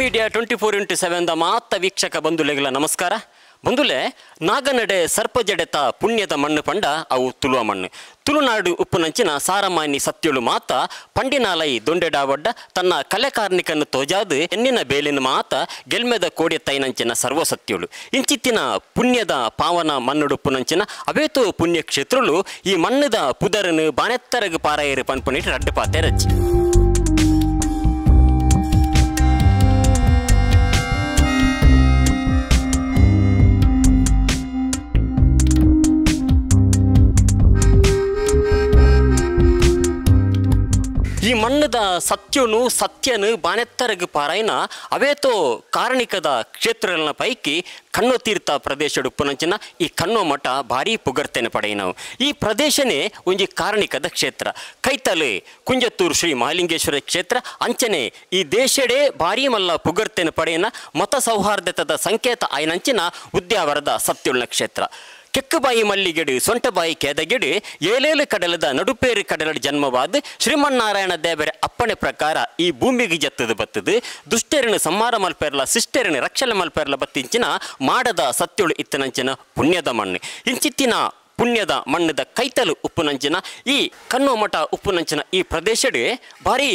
Media 24x7 the ಮಾತ ವೀಕ್ಷಕ ಬಂಧುಲೆಗಳ ನಮಸ್ಕಾರ. ಬಂಧುಲೆ, ನಾಗನಡೆ ಸರ್ಪಜಡೆತ ಪುಣ್ಯದ ಮಣ್ಣು ಪಂಡ ಅವು ತುಳುವ ಮಣ್ಣು. ತುಳುನಾಡು ಉಪ್ಪುನಂಚಿನ ಸಾರಮಾನಿ ಸತ್ಯಳು ಮಾತ ಪಂಡಿನಾಲೈ ದೊಂಡೆಡಾವಡ್ಡ ತನ್ನ ಕಲೆಕಾರ್ನಿಕನ್ನು ತೋಜಾದು ಎನ್ನಿನ ಬೇಲಿನ ಮಾತ ಗೆಲ್ಮೆದ ಕೋಡೆ ತೈನಂಚಿನ ಸರ್ವಸತ್ಯಳು. ಇಂಚಿತ್ತಿನ ಪುಣ್ಯದ ಪಾವನ ಮಣ್ಣುಡುಪ್ಪುನಂಚಿನ ಅವೇತೋ ಪುಣ್ಯಕ್ಷೇತ್ರಳು ಈ ಮಣ್ಣದ ಪುದರನು ಬಾನೆತ್ತರಗು ಪಾರಾಯರು ಪನ್ಪುನಿಟ್ಟು ರಡ್ಡು ಪಾತೆ ರಚ್ಚಿ. ಈ ಮಣ್ಣದ ಸತ್ಯನು ಸತ್ಯನು ಬಾನೆತ್ತರಗು ಪಾರಾಯನ ಅವೇತೋ ಕಾರಣಿಕದ ಕ್ಷೇತ್ರಗಳ ಪೈಕಿ ಕಣ್ಣು ತೀರ್ಥ ಪ್ರದೇಶಡುಪ್ಪುನಂಚಿನ ಈ ಕಣ್ಣು ಮಠ ಭಾರೀ ಪುಗರ್ತೇನೆ ಪಡೆಯಿನವು. ಈ ಪ್ರದೇಶನೇ ಒಂಜಿ ಕಾರಣಿಕದ ಕ್ಷೇತ್ರ. ಕೈತಲೆ ಕುಂಜತ್ತೂರು ಶ್ರೀ ಮಹಾಲಿಂಗೇಶ್ವರ ಕ್ಷೇತ್ರ ಅಂಚನೆ ಈ ದೇಶಡೇ ಭಾರೀ ಮಲ್ಲ ಪುಗರ್ತೇನೆ ಪಡೆಯಿನ ಮತ ಸೌಹಾರ್ದತದ ಸಂಕೇತ ಆಯನಂಚಿನ ಉದ್ಯಾವರದ ಸತ್ಯುಳ್ಳ ಕ್ಷೇತ್ರ. ಕೆಕ್ಕುಬಾಯಿ ಮಲ್ಲಿಗೆಡು ಸೊಂಟಬಾಯಿ ಕೇದಗಿಡು ಏಲೇಲು ಕಡಲದ ನಡುಪೇರು ಕಡಲದ ಜನ್ಮವಾದ ಶ್ರೀಮನ್ನಾರಾಯಣ ದೇವರ ಅಪ್ಪಣೆ ಪ್ರಕಾರ ಈ ಭೂಮಿಗೆ ಜತ್ತದು ಬತ್ತದು ದುಷ್ಟರನ್ನು ಸಂಹಾರ ಮಲ್ಪೆರ್ಲ ಶಿಷ್ಟರನ್ನು ರಕ್ಷಣೆ ಮಲ್ಪೆರ್ಲ ಬತ್ತಿಂಚಿನ ಮಾಡದ ಸತ್ಯಳು ಇತ್ತನಂಚಿನ ಪುಣ್ಯದ ಮಣ್ಣು. ಇಂಚಿತ್ತಿನ ಪುಣ್ಯದ ಮಣ್ಣದ ಕೈತಲು ಉಪ್ಪುನಂಚಿನ ಈ ಕಣ್ಣು ಮಠ ಉಪ್ಪುನಂಚಿನ ಈ ಪ್ರದೇಶಡೆ ಭಾರೀ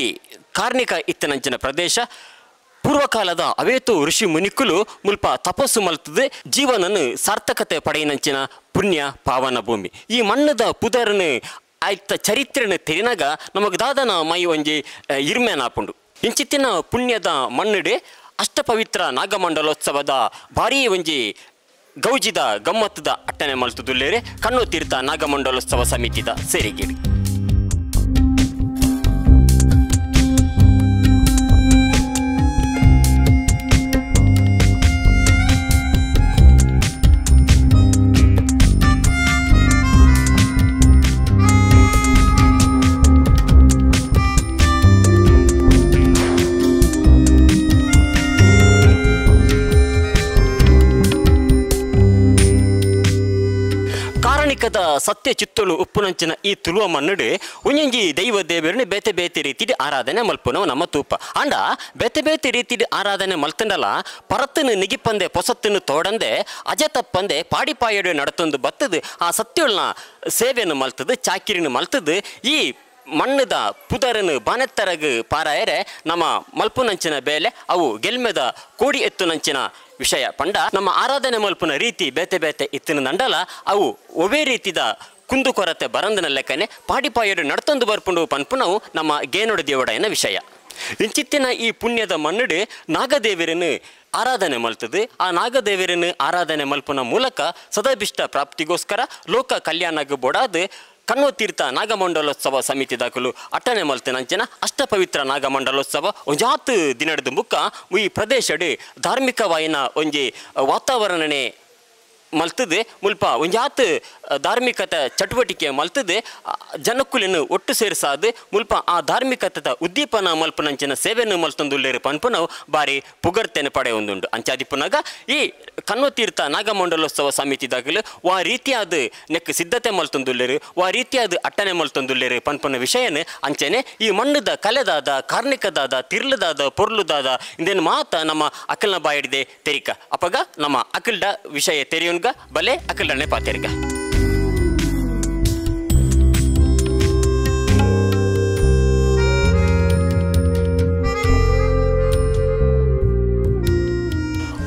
ಕಾರ್ಣಿಕ ಇತ್ತನಂಚಿನ ಪ್ರದೇಶ. ಪೂರ್ವಕಾಲದ ಅವೇತು ಋಷಿ ಮುನಿಕುಲು ಮುಲ್ಪ ತಪಸ್ಸು ಮಲ್ತದೆ ಜೀವನನ್ನು ಸಾರ್ಥಕತೆ ಪಡೆಯಿನಂಚಿನ ಪುಣ್ಯ ಪಾವನ ಭೂಮಿ. ಈ ಮಣ್ಣದ ಪುದರನು ಆಯ್ತ ಚರಿತ್ರೆಯನ್ನು ತೆರಿನಾಗ ನಮಗೆ ದಾದನ ಮೈ ಒಂಜಿ ಇರ್ಮೇನಾಪುಂಡು. ಇಂಚಿತ್ತಿನ ಪುಣ್ಯದ ಮಣ್ಣುಡೆ ಅಷ್ಟಪವಿತ್ರ ನಾಗಮಂಡಲೋತ್ಸವದ ಭಾರೀ ಒಂಜಿ ಗೌಜಿದ ಗಮ್ಮತ್ತದ ಅಟ್ಟನೆ ಮಲ್ತುದುಲ್ಲೇರೆ ಕಣ್ಣು ತೀರ್ಥ ನಾಗಮಂಡಲೋತ್ಸವ ಸಮಿತಿದ ಸೇರಿಗಿರಿ. ಸತ್ಯ ಚಿತ್ತಳು ಉಪ್ಪುನಂಚಿನ ಈ ತುಳುವ ಮಣ್ಣುಡು ಒಂಜೊಂಜಿ ದೈವ ದೇವರನ್ನು ಬೇತೆ ಬೇತೆ ರೀತಿಡ್ ಆರಾಧನೆ ಮಲ್ಪುನವು ನಮ್ಮ ತೂಪ. ಅಂಡ ಬೇತೆ ಬೇತೆ ರೀತಿಡ್ ಆರಾಧನೆ ಮಲ್ತಂಡಲ ಪರತ್ತನ್ನು ನಿಗಿಪ್ಪಂದೆ ಪೊಸತ್ತನ್ನು ತೋಡಂದೆ ಅಜ ತಪ್ಪಂದೆ ಪಾಡಿಪಾಯಡು ನಡತೊಂದು ಬತ್ತದು ಆ ಸತ್ಯೊಳ್ನ ಸೇವೆಯನ್ನು ಮಲ್ತದು ಚಾಕಿರಿನ ಮಲ್ತದು ಈ ಮಣ್ಣದ ಪುದರನು ಬಾನೆತ್ತರಗು ಪಾರಾಯರೆ ನಮ್ಮ ಮಲ್ಪುನಂಚಿನ ಬೇಲೆ ಅವು ಗೆಲ್ಮೆದ ಕೋಡಿ ಎತ್ತುನಂಚಿನ ವಿಷಯ. ಪಂಡ ನಮ್ಮ ಆರಾಧನೆ ಮಲ್ಪುನ ರೀತಿ ಬೇತೆ ಬೇತೆ ಇತ್ತಿನ ನಂಡಲ ಅವು ಒವೇ ರೀತಿದ ಕುಂದುಕೊರತೆ ಬರಂದನ ಲೆಕ್ಕನೆ ಪಾಡಿಪಾಯಡು ನಡ್ತೊಂದು ಬರ್ಪುಂಡು ಪನ್ಪುನವು ನಮ್ಮ ಗೇನೊಡು ದೇವಡಯನ ವಿಷಯ. ಇಂಚಿತ್ತಿನ ಈ ಪುಣ್ಯದ ಮಣ್ಣುಡು ನಾಗದೇವರನ್ನು ಆರಾಧನೆ ಮಲ್ತದೆ. ಆ ನಾಗದೇವರನ್ನು ಆರಾಧನೆ ಮಲ್ಪುನ ಮೂಲಕ ಸದಾಭಿಷ್ಟ ಪ್ರಾಪ್ತಿಗೋಸ್ಕರ ಲೋಕ ಕಲ್ಯಾಣಕ್ಕೆ ಬೋಡಾದ ಕಣ್ಣು ತೀರ್ಥ ನಾಗಮಂಡಲೋತ್ಸವ ಸಮಿತಿ ದಾಖಲು ಅಟ್ಟನೆ ಮಲ್ತಿನಂಚಿನ ಅಷ್ಟಪವಿತ್ರ ನಾಗಮಂಡಲೋತ್ಸವ ಒಂಜಾತ್ ದಿನದ ಬುಕ್ಕ ಈ ಪ್ರದೇಶಡ್ ಧಾರ್ಮಿಕವಾಯಿನ ಒಂಜಿ ವಾತಾವರಣನೆ ಮಲ್ತದೆ ಮುಲ್ಪ ಒಂಜಾತ್ ಧಾರ್ಮಿಕತೆ ಚಟುವಟಿಕೆ ಮಲ್ತದೆ ಜನಕ್ಕುಲಿನ ಒಟ್ಟು ಸೇರಿಸಾದ ಮುಲ್ಪ ಆ ಧಾರ್ಮಿಕತೆದ ಉದ್ದೀಪನ ಮಲ್ಪನಂಚಿನ ಸೇವೆಯನ್ನು ಮಲ್ತೊಂದುಲ್ಲೇರು ಪನ್ಪುನವು ಬಾರಿ ಪುಗರ್ತೇನೆ ಪಡೆಯೊಂದುಂಡು. ಅಂಚಾದಿಪ್ಪುನಾಗ ಈ ಕಣ್ಣು ತೀರ್ಥ ನಾಗಮಂಡಲೋತ್ಸವ ಸಮಿತಿದಾಗಲು ವಾ ರೀತಿಯಾದ ನೆಕ್ ಸಿದ್ಧತೆ ಮಲ್ತೊಂದುಲ್ಲೇರು ವಾ ರೀತಿಯಾದ ಅಟ್ಟನೆ ಮಲ್ತೊಂದುಲ್ಲೇರು ಪನ್ಪುನ ವಿಷಯನ ಅಂಚನೆ ಈ ಮಣ್ಣದ ಕಲೆದಾದ ಕಾರ್ಣಿಕದಾದ ತಿರ್ಲದಾದ ಪೊರ್ಲುದಾದ ಇಂದೇನು ಮಾತ ನಮ್ಮ ಅಕಲ್ನ ಬಾಯಿಡಿದೆ ತೆರಿಕ ಅಪಗ ನಮ್ಮ ಅಕಲ್ಡ ವಿಷಯ ತೆರಿಯೋನ್ಗ ಬಲೆ ಅಕಲ್ಡನೆ ಪಾತೆರ್ಗ.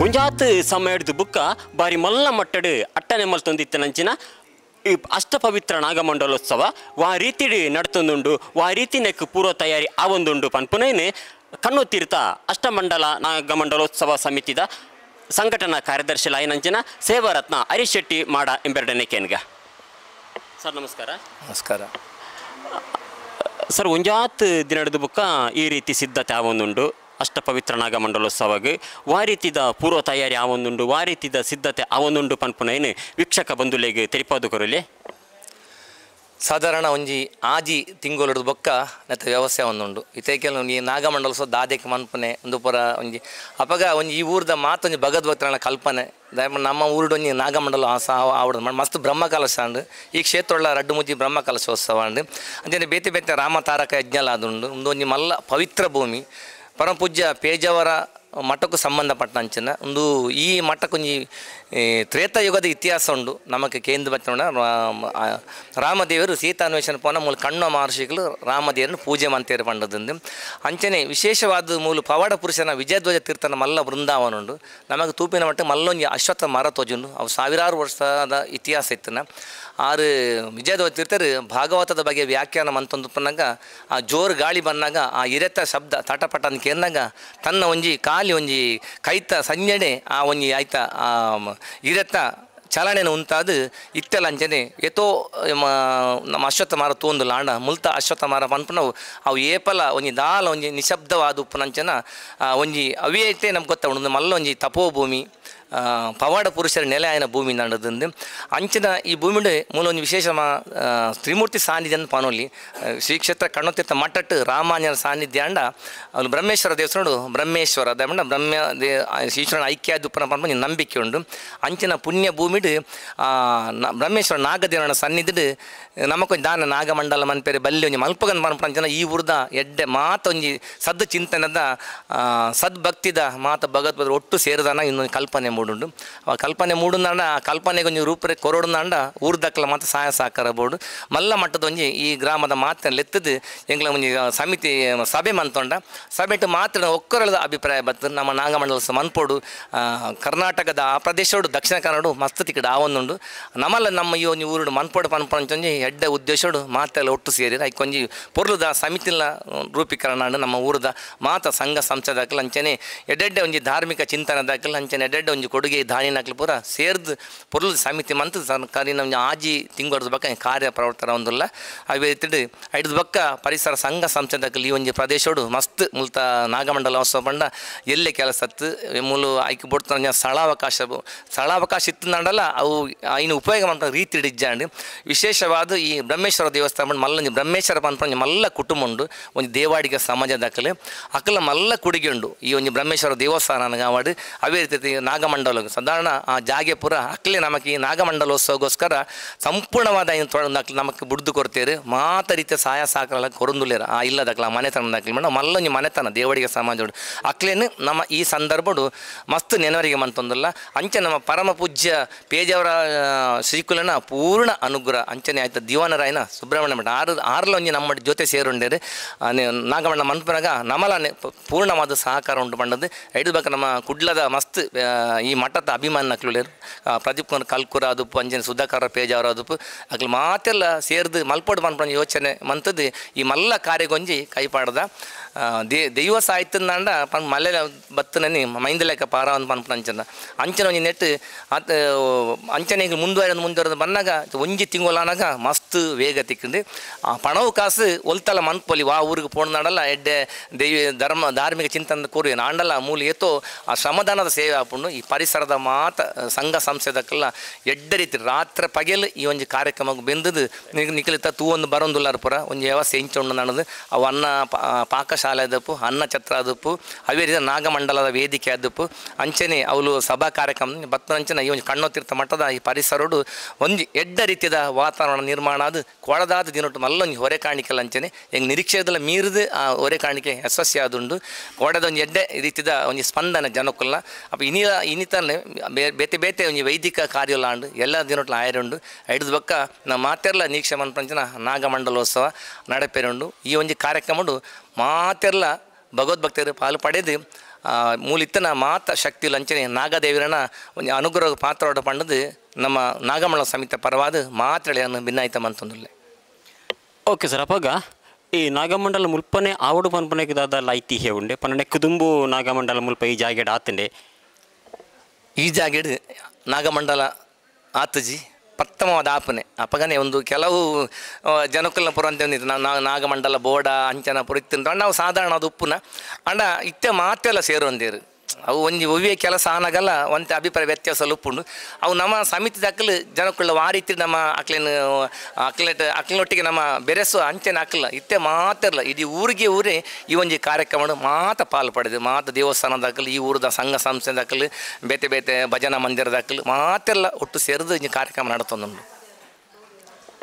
ಒಂಜಾತ್ ಸಮಯದ ಬುಕ್ಕ ಬಾರಿ ಮಲ್ಲ ಮಟ್ಟಡು ಅಟ್ಟನೆ ಮಲ್ತೊಂದಿತ್ತನಂಚಿನ ಈ ಅಷ್ಟಪವಿತ್ರ ನಾಗಮಂಡಲೋತ್ಸವ ವಾ ರೀತಿಡಿ ನಡ್ತೊಂದುಂಡು ವಾ ರೀತಿ ನೆಕ್ ಪೂರ್ವ ತಯಾರಿ ಆವೊಂದುಂಡು ಪನ್ಪುನೇನೆ ಕಣ್ಣು ತೀರ್ಥ ಅಷ್ಟಮಂಡಲ ನಾಗಮಂಡಲೋತ್ಸವ ಸಮಿತಿದ ಸಂಘಟನಾ ಕಾರ್ಯದರ್ಶಿ ಲಾಯನಂಚಿನ ಸೇವಾರತ್ನ ಹರೀಶ್ ಶೆಟ್ಟಿ ಮಾಡ ಎಂಬೆರಡನೆ ಕೇನ್ಗ. ಸರ್ ನಮಸ್ಕಾರ. ನಮಸ್ಕಾರ ಸರ್. ಒಂಜಾತ್ ದಿನದ ಬುಕ್ಕ ಈ ರೀತಿ ಸಿದ್ಧತೆ ಆವೊಂದುಂಡು ಅಷ್ಟಪವಿತ್ರ ನಾಗಮಂಡಲೋತ್ಸವಗೆ ವಾ ರೀತಿದ ಪೂರ್ವ ತಯಾರಿ ಆವೊಂದುಂಡು ವಾ ರೀತಿದ ಸಿದ್ಧತೆ ಆವೊಂದುಂಡು ಪನ್ಪುನೇನು ವೀಕ್ಷಕ ಬಂಧುಲೆಗೆ ತೆರಿಪಾದು ಕೊರಲಿ. ಸಾಧಾರಣ ಒಂಜಿ ಆಜಿ ತಿಂಗೊಲುಡು ಬೊಕ್ಕ ನೆತ್ತ ವ್ಯವಸಾಯ ಒಂದುಂಡು. ಇತೇಕೆಲ್ಲ ಒಂಜಿ ನಾಗಮಂಡಲೋತ್ಸವ ದಾದೆಕ್ ಮನ್ಪುನೆ ಒಂದು ಪೂರ ಒಂಜಿ ಅಪಗ ಒಂಜಿ ಈ ಊರ್ದ ಮಾತೊಂಜಿ ಭಗದ್ಭಕ್ತರನ ಕಲ್ಪನೆ ನಮ್ಮ ಊರುಡು ಒಂಜಿ ನಾಗಮಂಡಲ ಆವಡ ಮಸ್ತ್ ಬ್ರಹ್ಮಕಲಶ ಅಂಡು ಈ ಕ್ಷೇತ್ರೊಳ್ಳ ರಡ್ಡು ಮುಜ್ಜಿ ಬ್ರಹ್ಮಕಲಶೋತ್ಸವ ಅಂಡು ಅಂಚನೆ ಬೇತೆ ಬೇತೆ ರಾಮ ತಾರಕ ಯಜ್ಞಲ ಆದುಂಡು. ಉಂದು ಒಂಜಿ ಮಲ್ಲ ಪವಿತ್ರ ಭೂಮಿ. ಪರಮ ಪೂಜ್ಯ ಪೇಜಾವರ ಮಠಕ್ಕೂ ಸಂಬಂಧಪಟ್ಟಂಚಿನ ಒಂದು ಈ ಮಠಕ್ಕೊಂಜಿ ತ್ರೇತಾಯುಗದ ಇತಿಹಾಸ ಉಂಡು. ನಮಕ್ ಕೇಂದ್ರ ಬತ್ತೋಣ ರಾಮದೇವರು ಸೀತಾನ್ವೇಷಣ ಪೋನ ಮೂಲ ಕಣ್ಣ ಮಹರ್ಷಿಗಳು ರಾಮದೇವರನ್ನು ಪೂಜೆ ಮಂತೇರು ಪಂಡದಂದು. ಅಂಚನೆ ವಿಶೇಷವಾದ ಮೂಲ ಪವಾಡ ಪುರುಷನ ವಿಜಯಧ್ವಜ ತೀರ್ಥನ ಮಲ್ಲ ಬೃಂದಾವನ ಉಂಡು. ನಮಗೆ ತೂಪಿನ ಮಟ್ಟ ಮಲ್ಲೊಂಜಿ ಅಶ್ವತ್ಥ ಮರ ತೋಜುಂಡು. ಅವು ಸಾವಿರಾರು ವರ್ಷದ ಇತಿಹಾಸ ಇತ್ತನ. ಆರು ವಿಜಯಧ್ವಜ ತೀರ್ಥರು ಭಾಗವತದ ಬಗ್ಗೆ ವ್ಯಾಖ್ಯಾನ ಮಂತೊಂದು ಪನ್ನಾಗ ಆ ಜೋರು ಗಾಳಿ ಬಂದಾಗ ಆ ಇರೆತ ಶಬ್ದ ತಟಪಟ ಅಂತ ಕೇಂದಾಗ ತನ್ನ ಒಂಜಿ ಕಾಲಿ ಒಂಜಿ ಕೈತ ಸಂಜಣೆ ಆ ಒಂಜಿ ಆಯ್ತ ಆ ಇರೆತ ಚಲನೆನ ಉಂತಾದ ಇತ್ತೆಲ್ಲ ಅಂಚನೆ ಏತೋ ನಮ್ಮ ಅಶ್ವತ್ಥ ಮರ ತೋಂದು ಲಾಂಡ ಮುಲ್ತ ಅಶ್ವತ್ಥ ಮರ ಪನ್ಪುನವು ಅವು ಏಪಲ ಒಂಜಿ ದಾಲ ಒಂಜಿ ನಿಶಬ್ದವಾದ ಉಪ್ಪುನಂಚನ ಒಂಜಿ ಅವೇತೆ ನಮ್ಗೆ ಗೊತ್ತ ಉಂಡು. ಮಲ್ಲ ಒಂಜಿ ತಪೋಭೂಮಿ ಪವಾಡ ಪುರುಷರ ನೆಲೆ ಆಯನ ಭೂಮಿ ನಡದಂದು. ಅಂಚಿನ ಈ ಭೂಮಿಡು ಮೂಲ ಒಂದು ವಿಶೇಷ ತ್ರಿಮೂರ್ತಿ ಸಾನ್ನಿಧ್ಯ ಅಂತ ಪಾನೊಲಿ ಶ್ರೀ ಕ್ಷೇತ್ರ ಕಣ್ಣೊತ್ತಿರ್ತ ಮಠಟ್ಟು ರಾಮಾಂಜನ ಸಾನ್ನಿಧ್ಯ ಅಂಡ ಅವನು ಬ್ರಹ್ಮೇಶ್ವರ ದೇವಸ್ಥಾನ ಬ್ರಹ್ಮೇಶ್ವರ ದೇವಣ್ಣ ಬ್ರಹ್ಮ they ಈಶ್ವರನ ಐಕ್ಯ ದುಪ್ಪನ ಪನ್ಪ ನಂಬಿಕೆ ಉಂಡು. ಅಂಚಿನ ಪುಣ್ಯ ಭೂಮಿಡು ಬ್ರಹ್ಮೇಶ್ವರ ನಾಗದೇವನ ಸನ್ನಿಧಿಡು ನಮಕೊಂಜಿ ದಾನ ನಾಗಮಂಡಲ ಮನ್ಪೇರೆ ಬಲ್ಲಿ ಒಂಜಿ ಮಲ್ಪಗನ್ ಪನ್ಪ ಅಂಚಿನ ಈ ಊರ್ದ ಎಡ್ಡೆ ಮಾತ ಒಂಜಿ ಸದ್ ಚಿಂತನದ ಸದ್ಭಕ್ತಿದ ಮಾತ ಭಗವದ್ ಒಟ್ಟು ಸೇರಿದಾನ ಇನ್ನೊಂದು ಕಲ್ಪನೆ ಮೂಡುಂಡು. ಆ ಕಲ್ಪನೆ ಮೂಡುಂದಾಂಡ ಆ ಕಲ್ಪನೆಗೆ ಒಂಜಿ ರೂಪರೆ ಕೊರೊಡುಂದಾಂಡ ಊರ್ದಕ್ಕಲ ಮಾತ ಸಹಾಯ ಸಹಕಾರ ಬೋಡು ಮಲ್ಲ ಮಟ್ಟದ ಒಂಜಿ ಈ ಗ್ರಾಮದ ಮಾತನ್ನ ಲೆತ್ತದು ಎಂಗ್ಲ ಒಂಜಿ ಸಮಿತಿ ಸಭೆ ಮಂತೊಂಡ ಸಭೆಟ್ ಮಾತ್ರ ಒಕ್ಕರಳದ ಅಭಿಪ್ರಾಯ ಬರ್ತದೆ. ನಮ್ಮ ನಾಗಮಂಡಲ ಮನ್ಪೋಡು ಕರ್ನಾಟಕದ ಆ ಪ್ರದೇಶೋಡು ದಕ್ಷಿಣ ಕನ್ನಡ ಮಸ್ತ್ ತಿಕ್ಕಡ ಆವೊಂದುಂಡು. ನಮ್ಮಲ್ಲ ನಮ್ಮ ಈ ಒಂಜಿ ಊರುಡು ಮನ್ಪೋಡು ಪನ್ಪಂಚೊಂಜಿ ಎಡ್ಡೆ ಉದ್ದೇಶೋಡು ಮಾತೆಲ್ಲ ಒಟ್ಟು ಸೇರಿ ಐಕೊಂಜಿ ಪೊರ್ಲುದ ಸಮಿತಿನ ರೂಪೀಕರಣ ನಮ್ಮ ಊರದ ಮಾತ ಸಂಘ ಸಂಸ್ಥೆ ಅಂಚನೆ ಎಡ್ಡೆಡ್ಡೆ ಒಂಜಿ ಧಾರ್ಮಿಕ ಚಿಂತನೆ ದಾಖಲೆ ಅಂಚನೆ ಎಡ್ಡೆಡ್ಡೆ ಒಂಜಿ ಕೊಡುಗೆ ದಾನಿನಕ್ಲು ಪೂರ ಸೇರ್ದು ಪೊರ್ಲು ಸಮಿತಿ ಮಂತ್ ಸರ್ಕಾರಿ ನಮ್ಮ ಆಜಿ ತಿಂಗಳದ ಬಕ್ಕ ಕಾರ್ಯ ಪ್ರವರ್ತನ ಒಂದುಲ್ಲ. ಅವೇ ರೀತಿ ಐದು ಬಕ್ಕ ಪರಿಸರ ಸಂಘ ಸಂಸ್ಥೆ ದಾಖಲೆ ಈ ಒಂಜಿ ಪ್ರದೇಶೋಡು ಮಸ್ತ್ ಮುಲ್ತ ನಾಗಮಂಡಲ ಹೊಸ ಪಂಡ ಎಲ್ಲೆ ಕೆಲಸ ಮೂಲು ಐಕ್ ಬೊಡ್ತ ಸ್ಥಳಾವಕಾಶ ಸ್ಥಳಾವಕಾಶ ಇತ್ತಂಡಲ್ಲ ಅವು ಇನ್ನು ಉಪಯೋಗ ಮಾಡ್ತ ರೀತಿ ಇಜ್ಜಾಂಡ್. ವಿಶೇಷವಾದ ಈ ಬ್ರಹ್ಮೇಶ್ವರ ದೇವಸ್ಥಾನ ಮಲ್ಲ ಬ್ರಹ್ಮೇಶ್ವರ ಪನ್ಪಂಜಿ ಮಲ್ಲ ಕುಟುಂಬ ಉಂಡು ಒಂಜಿ ದೇವಾಡಿಗ ಸಮಾಜ ದಾಖಲೆ ಅಕಲ ಮಲ್ಲ ಕೊಡುಗೆ ಉಂಡು ಈ ಒಂಜಿ ಬ್ರಹ್ಮೇಶ್ವರ ದೇವಸ್ಥಾನ ಆವಾಡು. ಅವೇ ರೀತಿ ನಾಗಮಂಡಲ ಸಾಧಾರಣ ಆ ಜಾಗೆ ಪೂರ ಅಕ್ಲೆ ನಮಗೆ ಈ ನಾಗಮಂಡಲೋತ್ಸವಗೋಸ್ಕರ ಸಂಪೂರ್ಣವಾದ ನಮಗೆ ಬುಡ್ದು ಕೊಡ್ತೇವೆ. ಮಾತ ರೀತಿಯ ಸಹಾಯ ಸಹಕಾರ ಕೊರಂದುಲೇರ ಆ ಇಲ್ಲದಕ್ಲ ಮನೆತನ ದಾಖಲೆ ಮೇಡಮ್ ಮಲ್ಲೊಂಜಿ ಮನೆತನ ದೇವಡಿಗೆ ಸಮಾಜ ಅಕ್ಲೇನು ನಮ್ಮ ಈ ಸಂದರ್ಭಡು ಮಸ್ತ್ ನೆನವರಿಗೆ ಮಂತೊಂದಲ್ಲ. ಅಂಚೆ ನಮ್ಮ ಪರಮ ಪೂಜ್ಯ ಪೇಜಾವರ ಶ್ರೀಕುಲನ ಪೂರ್ಣ ಅನುಗ್ರಹ ಅಂಚನೆ ಆಯ್ತು ದಿವಾನರಾಯನ ಸುಬ್ರಹ್ಮಣ್ಯ ಮಠ ಆರು ಆರ್ಲ ಒಂಜಿ ನಮ್ಮ ಜೊತೆ ಸೇರುಂಡೇರು ನಾಗಮಂಡ ಮನ್ಪನಾಗ ನಮಲನೆ ಪೂರ್ಣವಾದ ಸಹಕಾರ ಉಂಟು ಪಂಡದ್ದು. ಐದು ಬಕ್ಕ ನಮ್ಮ ಕುಡ್ಲದ ಮಸ್ತ್ ಈ ಮಠದ ಅಭಿಮಾನ ಅಕ್ಲುಲೇರು ಪ್ರದೀಪ್ ಕುಮಾರ್ ಕಲ್ಕುರ ಅದುಪ್ಪು ಅಂಜನೆ ಸುಧಾಕರ ಪೇಜಾವರ ಅದುಪ್ಪು ಅಕ್ಲು ಮಾತೆಲ್ಲ ಸೇರ್ದು ಮಲ್ಪೋಡು ಪನ್ಪಂಜಿ ಯೋಚನೆ ಮಂತದ್ದು ಈ ಮಲ್ಲ ಕಾರ್ಯಗೊಂಜಿ ಕೈಪಾಡ್ದ ದೈವ ಸಾಹಿತ್ಯಂದಾಂಡ ಪನ್ ಮಲೆ ಬತ್ತನನಿ ಮೈಂದಲೇಕ ಪಾರ ಒಂದು ಪನ್ಪನ ಅಂಚನ ಅಂಚನ ಒಂಜಿ ನೆಟ್ಟು ಅತ್ ಅಂಚನೆ ಮುಂದುವರೆದು ಮುಂದುವರೆದು ಬಂದಾಗ ಒಂಜಿ ತಿಂಗಳಾನಾಗ ಮಸ್ತ್ ವೇಗ ತಿಕ್ಕಂದು ಆ ಪಣವು ಕಾಸು ಒಲ್ತಲ ಮನ್ಪೊಲಿ ವಾ ಊರಿಗೆ ಪೋಣದಾಡಲ್ಲ ಎಡ್ಡೆ ದೈವ ಧರ್ಮ ಧಾರ್ಮಿಕ ಚಿಂತನೆ ಕೂರು ಆಂಡಲ್ಲ ಮೂಲ ಏತೋ ಆ ಶ್ರಮದಾನದ ಸೇವೆ ಆಪುಂಡು. ಈ ಪರಿಸರದ ಮಾತ ಸಂಘ ಸಂಸ್ಥೆದಕ್ಕೆಲ್ಲ ಎಡ್ಡೆ ರೀತಿ ರಾತ್ರಿ ಪಗೆಲ್ ಈ ಒಂಜಿ ಕಾರ್ಯಕ್ರಮಕ್ಕೆ ಬೆಂದದು ನಿಖಲಿತ ತೂ ಒಂದು ಬರೋಂದುಲ್ಲಾರ ಪೂರ ಒಂಜಿ ವ್ಯವಸ್ಥೆ ಇಂಚುಂಡು ನನ್ನದು ಅವು ಅನ್ನ ಪಾಕಶಾಲೆ ಅದಪ್ಪು ಅನ್ನ ಛತ್ರ ಅದಪ್ಪು ಅವೇ ರೀತಿ ನಾಗಮಂಡಲದ ವೇದಿಕೆ ಅದಪ್ಪು ಅಂಚನೆ ಅವಳು ಸಭಾ ಕಾರ್ಯಕ್ರಮ ಬತ್ತನಂಚನೆ ಈ ಒಂಜಿ ಕಣ್ಣೊತ್ತಿರ್ತ ಮಟ್ಟದ ಈ ಪರಿಸರಡು ಒಂಜಿ ಎಡ್ಡ ರೀತಿಯ ವಾತಾವರಣ ನಿರ್ಮಾಣ ಅದು ಕೊಳದಾದ ದಿನೊಟ್ಟು ಮಲ್ಲೊಂಜಿ ಹೊರೆ ಕಾಣಿಕೆಲ್ಲ ಅಂಚನೆ ಹೆಂಗೆ ನಿರೀಕ್ಷೆದಲ್ಲ ಮೀರಿದು ಆ ಹೊರೆ ಕಾಣಿಕೆ ಯಶಸ್ವಿ ಆದುಂಡು. ಕೋಡದ ಒಂಜಿ ಎಡ್ಡೆ ರೀತಿಯ ಒಂಜಿ ಸ್ಪಂದನೆ ಜನಕ್ಕಲ್ಲ ಅಪ್ಪ ಇನ್ನಿತನೇ ಬೇತೆ ಬೇತೆ ಒಂಜಿ ವೈದಿಕ ಕಾರ್ಯಲ ಉಂಡು ಎಲ್ಲ ದಿನೊಟ್ಲ ಆಯರುಂಡು. ಐದು ಬಕ್ಕ ನಮ್ಮ ಮಾತೆರ್ಲ ನಿರೀಕ್ಷೆ ಮನ್ಪಂಚನ ನಾಗಮಂಡಲೋತ್ಸವ ನಡೆಪೇರುಂಡು. ಈ ಒಂಜಿ ಕಾರ್ಯಕ್ರಮ ಮಾತೆರ್ಲ ಭಗವದ್ಭಕ್ತರು ಪಾಲು ಪಡೆದು ಮೂಲಿತ್ತನ ಮಾತ ಶಕ್ತಿ ಲಂಚನೆ ನಾಗದೇವರನ ಒಂದು ಅನುಗ್ರಹ ಪಾತ್ರ ಪಂಡದು ನಮ್ಮ ನಾಗಮಂಡಲ ಸಮಿತಿ ಪರವಾದ ಮಾತ್ರಳೆಯನ್ನು ಭಿನ್ನಾಯಿತ ಮಂತೊಂದುಲ್ಲೆ. ಓಕೆ ಸರ್, ಅಪಗ ಈ ನಾಗಮಂಡಲ ಮುಲ್ಪನೆ ಆವಡು ಪನ್ಪನೆಗೆ ದಾದಲ್ಲ ಐತಿಹ್ಯ ಉಂಡೆ ಪನ್ನನೆ ಕುದುಂಬು ನಾಗಮಂಡಲ ಮುಲ್ಪ ಈ ಜಾಗೆಡ್ ಆತಂಡೆ ಈ ಜಾಗೆಡ್ ನಾಗಮಂಡಲ ಆತಜಿ ಪ್ರಥಮವಾದ ಆಪನೆ ಅಪಗನೆ ಒಂದು ಕೆಲವು ಜನಕ್ಕಲ್ನ ಪುರ ಅಂತ ನಾವು ನಾಗಮಂಡಲ ಬೋಡ ಅಂಚನ ಪುರ ಇತ್ತು ನಾವು ಸಾಧಾರಣ ಅದು ಉಪ್ಪುನ ಅಂಡ ಇತ್ತೆ ಮಾತೆಲ್ಲ ಸೇರುವಂದೇರು ಅವು ಒಂಜಿ ಒವ್ವೇ ಕೆಲಸ ಆನಾಗಲ್ಲ ಒಂತೆ ಅಭಿಪ್ರಾಯ ವ್ಯತ್ಯಾಸ ಉಪ್ಪುಂಡು. ಅವು ನಮ್ಮ ಸಮಿತಿ ದಾಖಲು ಜನಕ್ಕುಳ್ಳ ಆ ರೀತಿ ನಮ್ಮ ಅಕ್ಲೇನು ಅಕ್ಲೆಟ್ ಅಕ್ಲಿನೊಟ್ಟಿಗೆ ನಮ್ಮ ಬೆರೆಸುವ ಅಂಚೆನ ಹಾಕಲ್ಲ ಇತ್ತೆ ಮಾತಿರಲ್ಲ ಇಡೀ ಊರಿಗೆ ಊರೇ ಈ ಒಂಜಿ ಕಾರ್ಯಕ್ರಮ ಮಾತ ಪಾಲು ಪಡೆದು ಮಾತ ದೇವಸ್ಥಾನ ದಾಖಲು ಈ ಊರದ ಸಂಘ ಸಂಸ್ಥೆ ದಾಖಲು ಬೇತೆ ಬೇತೆ ಭಜನಾ ಮಂದಿರ ದಾಖಲು ಮಾತೆಲ್ಲ ಒಟ್ಟು ಸೇರಿದು ಈ ಕಾರ್ಯಕ್ರಮ ನಡತೊಂದುಂಡು.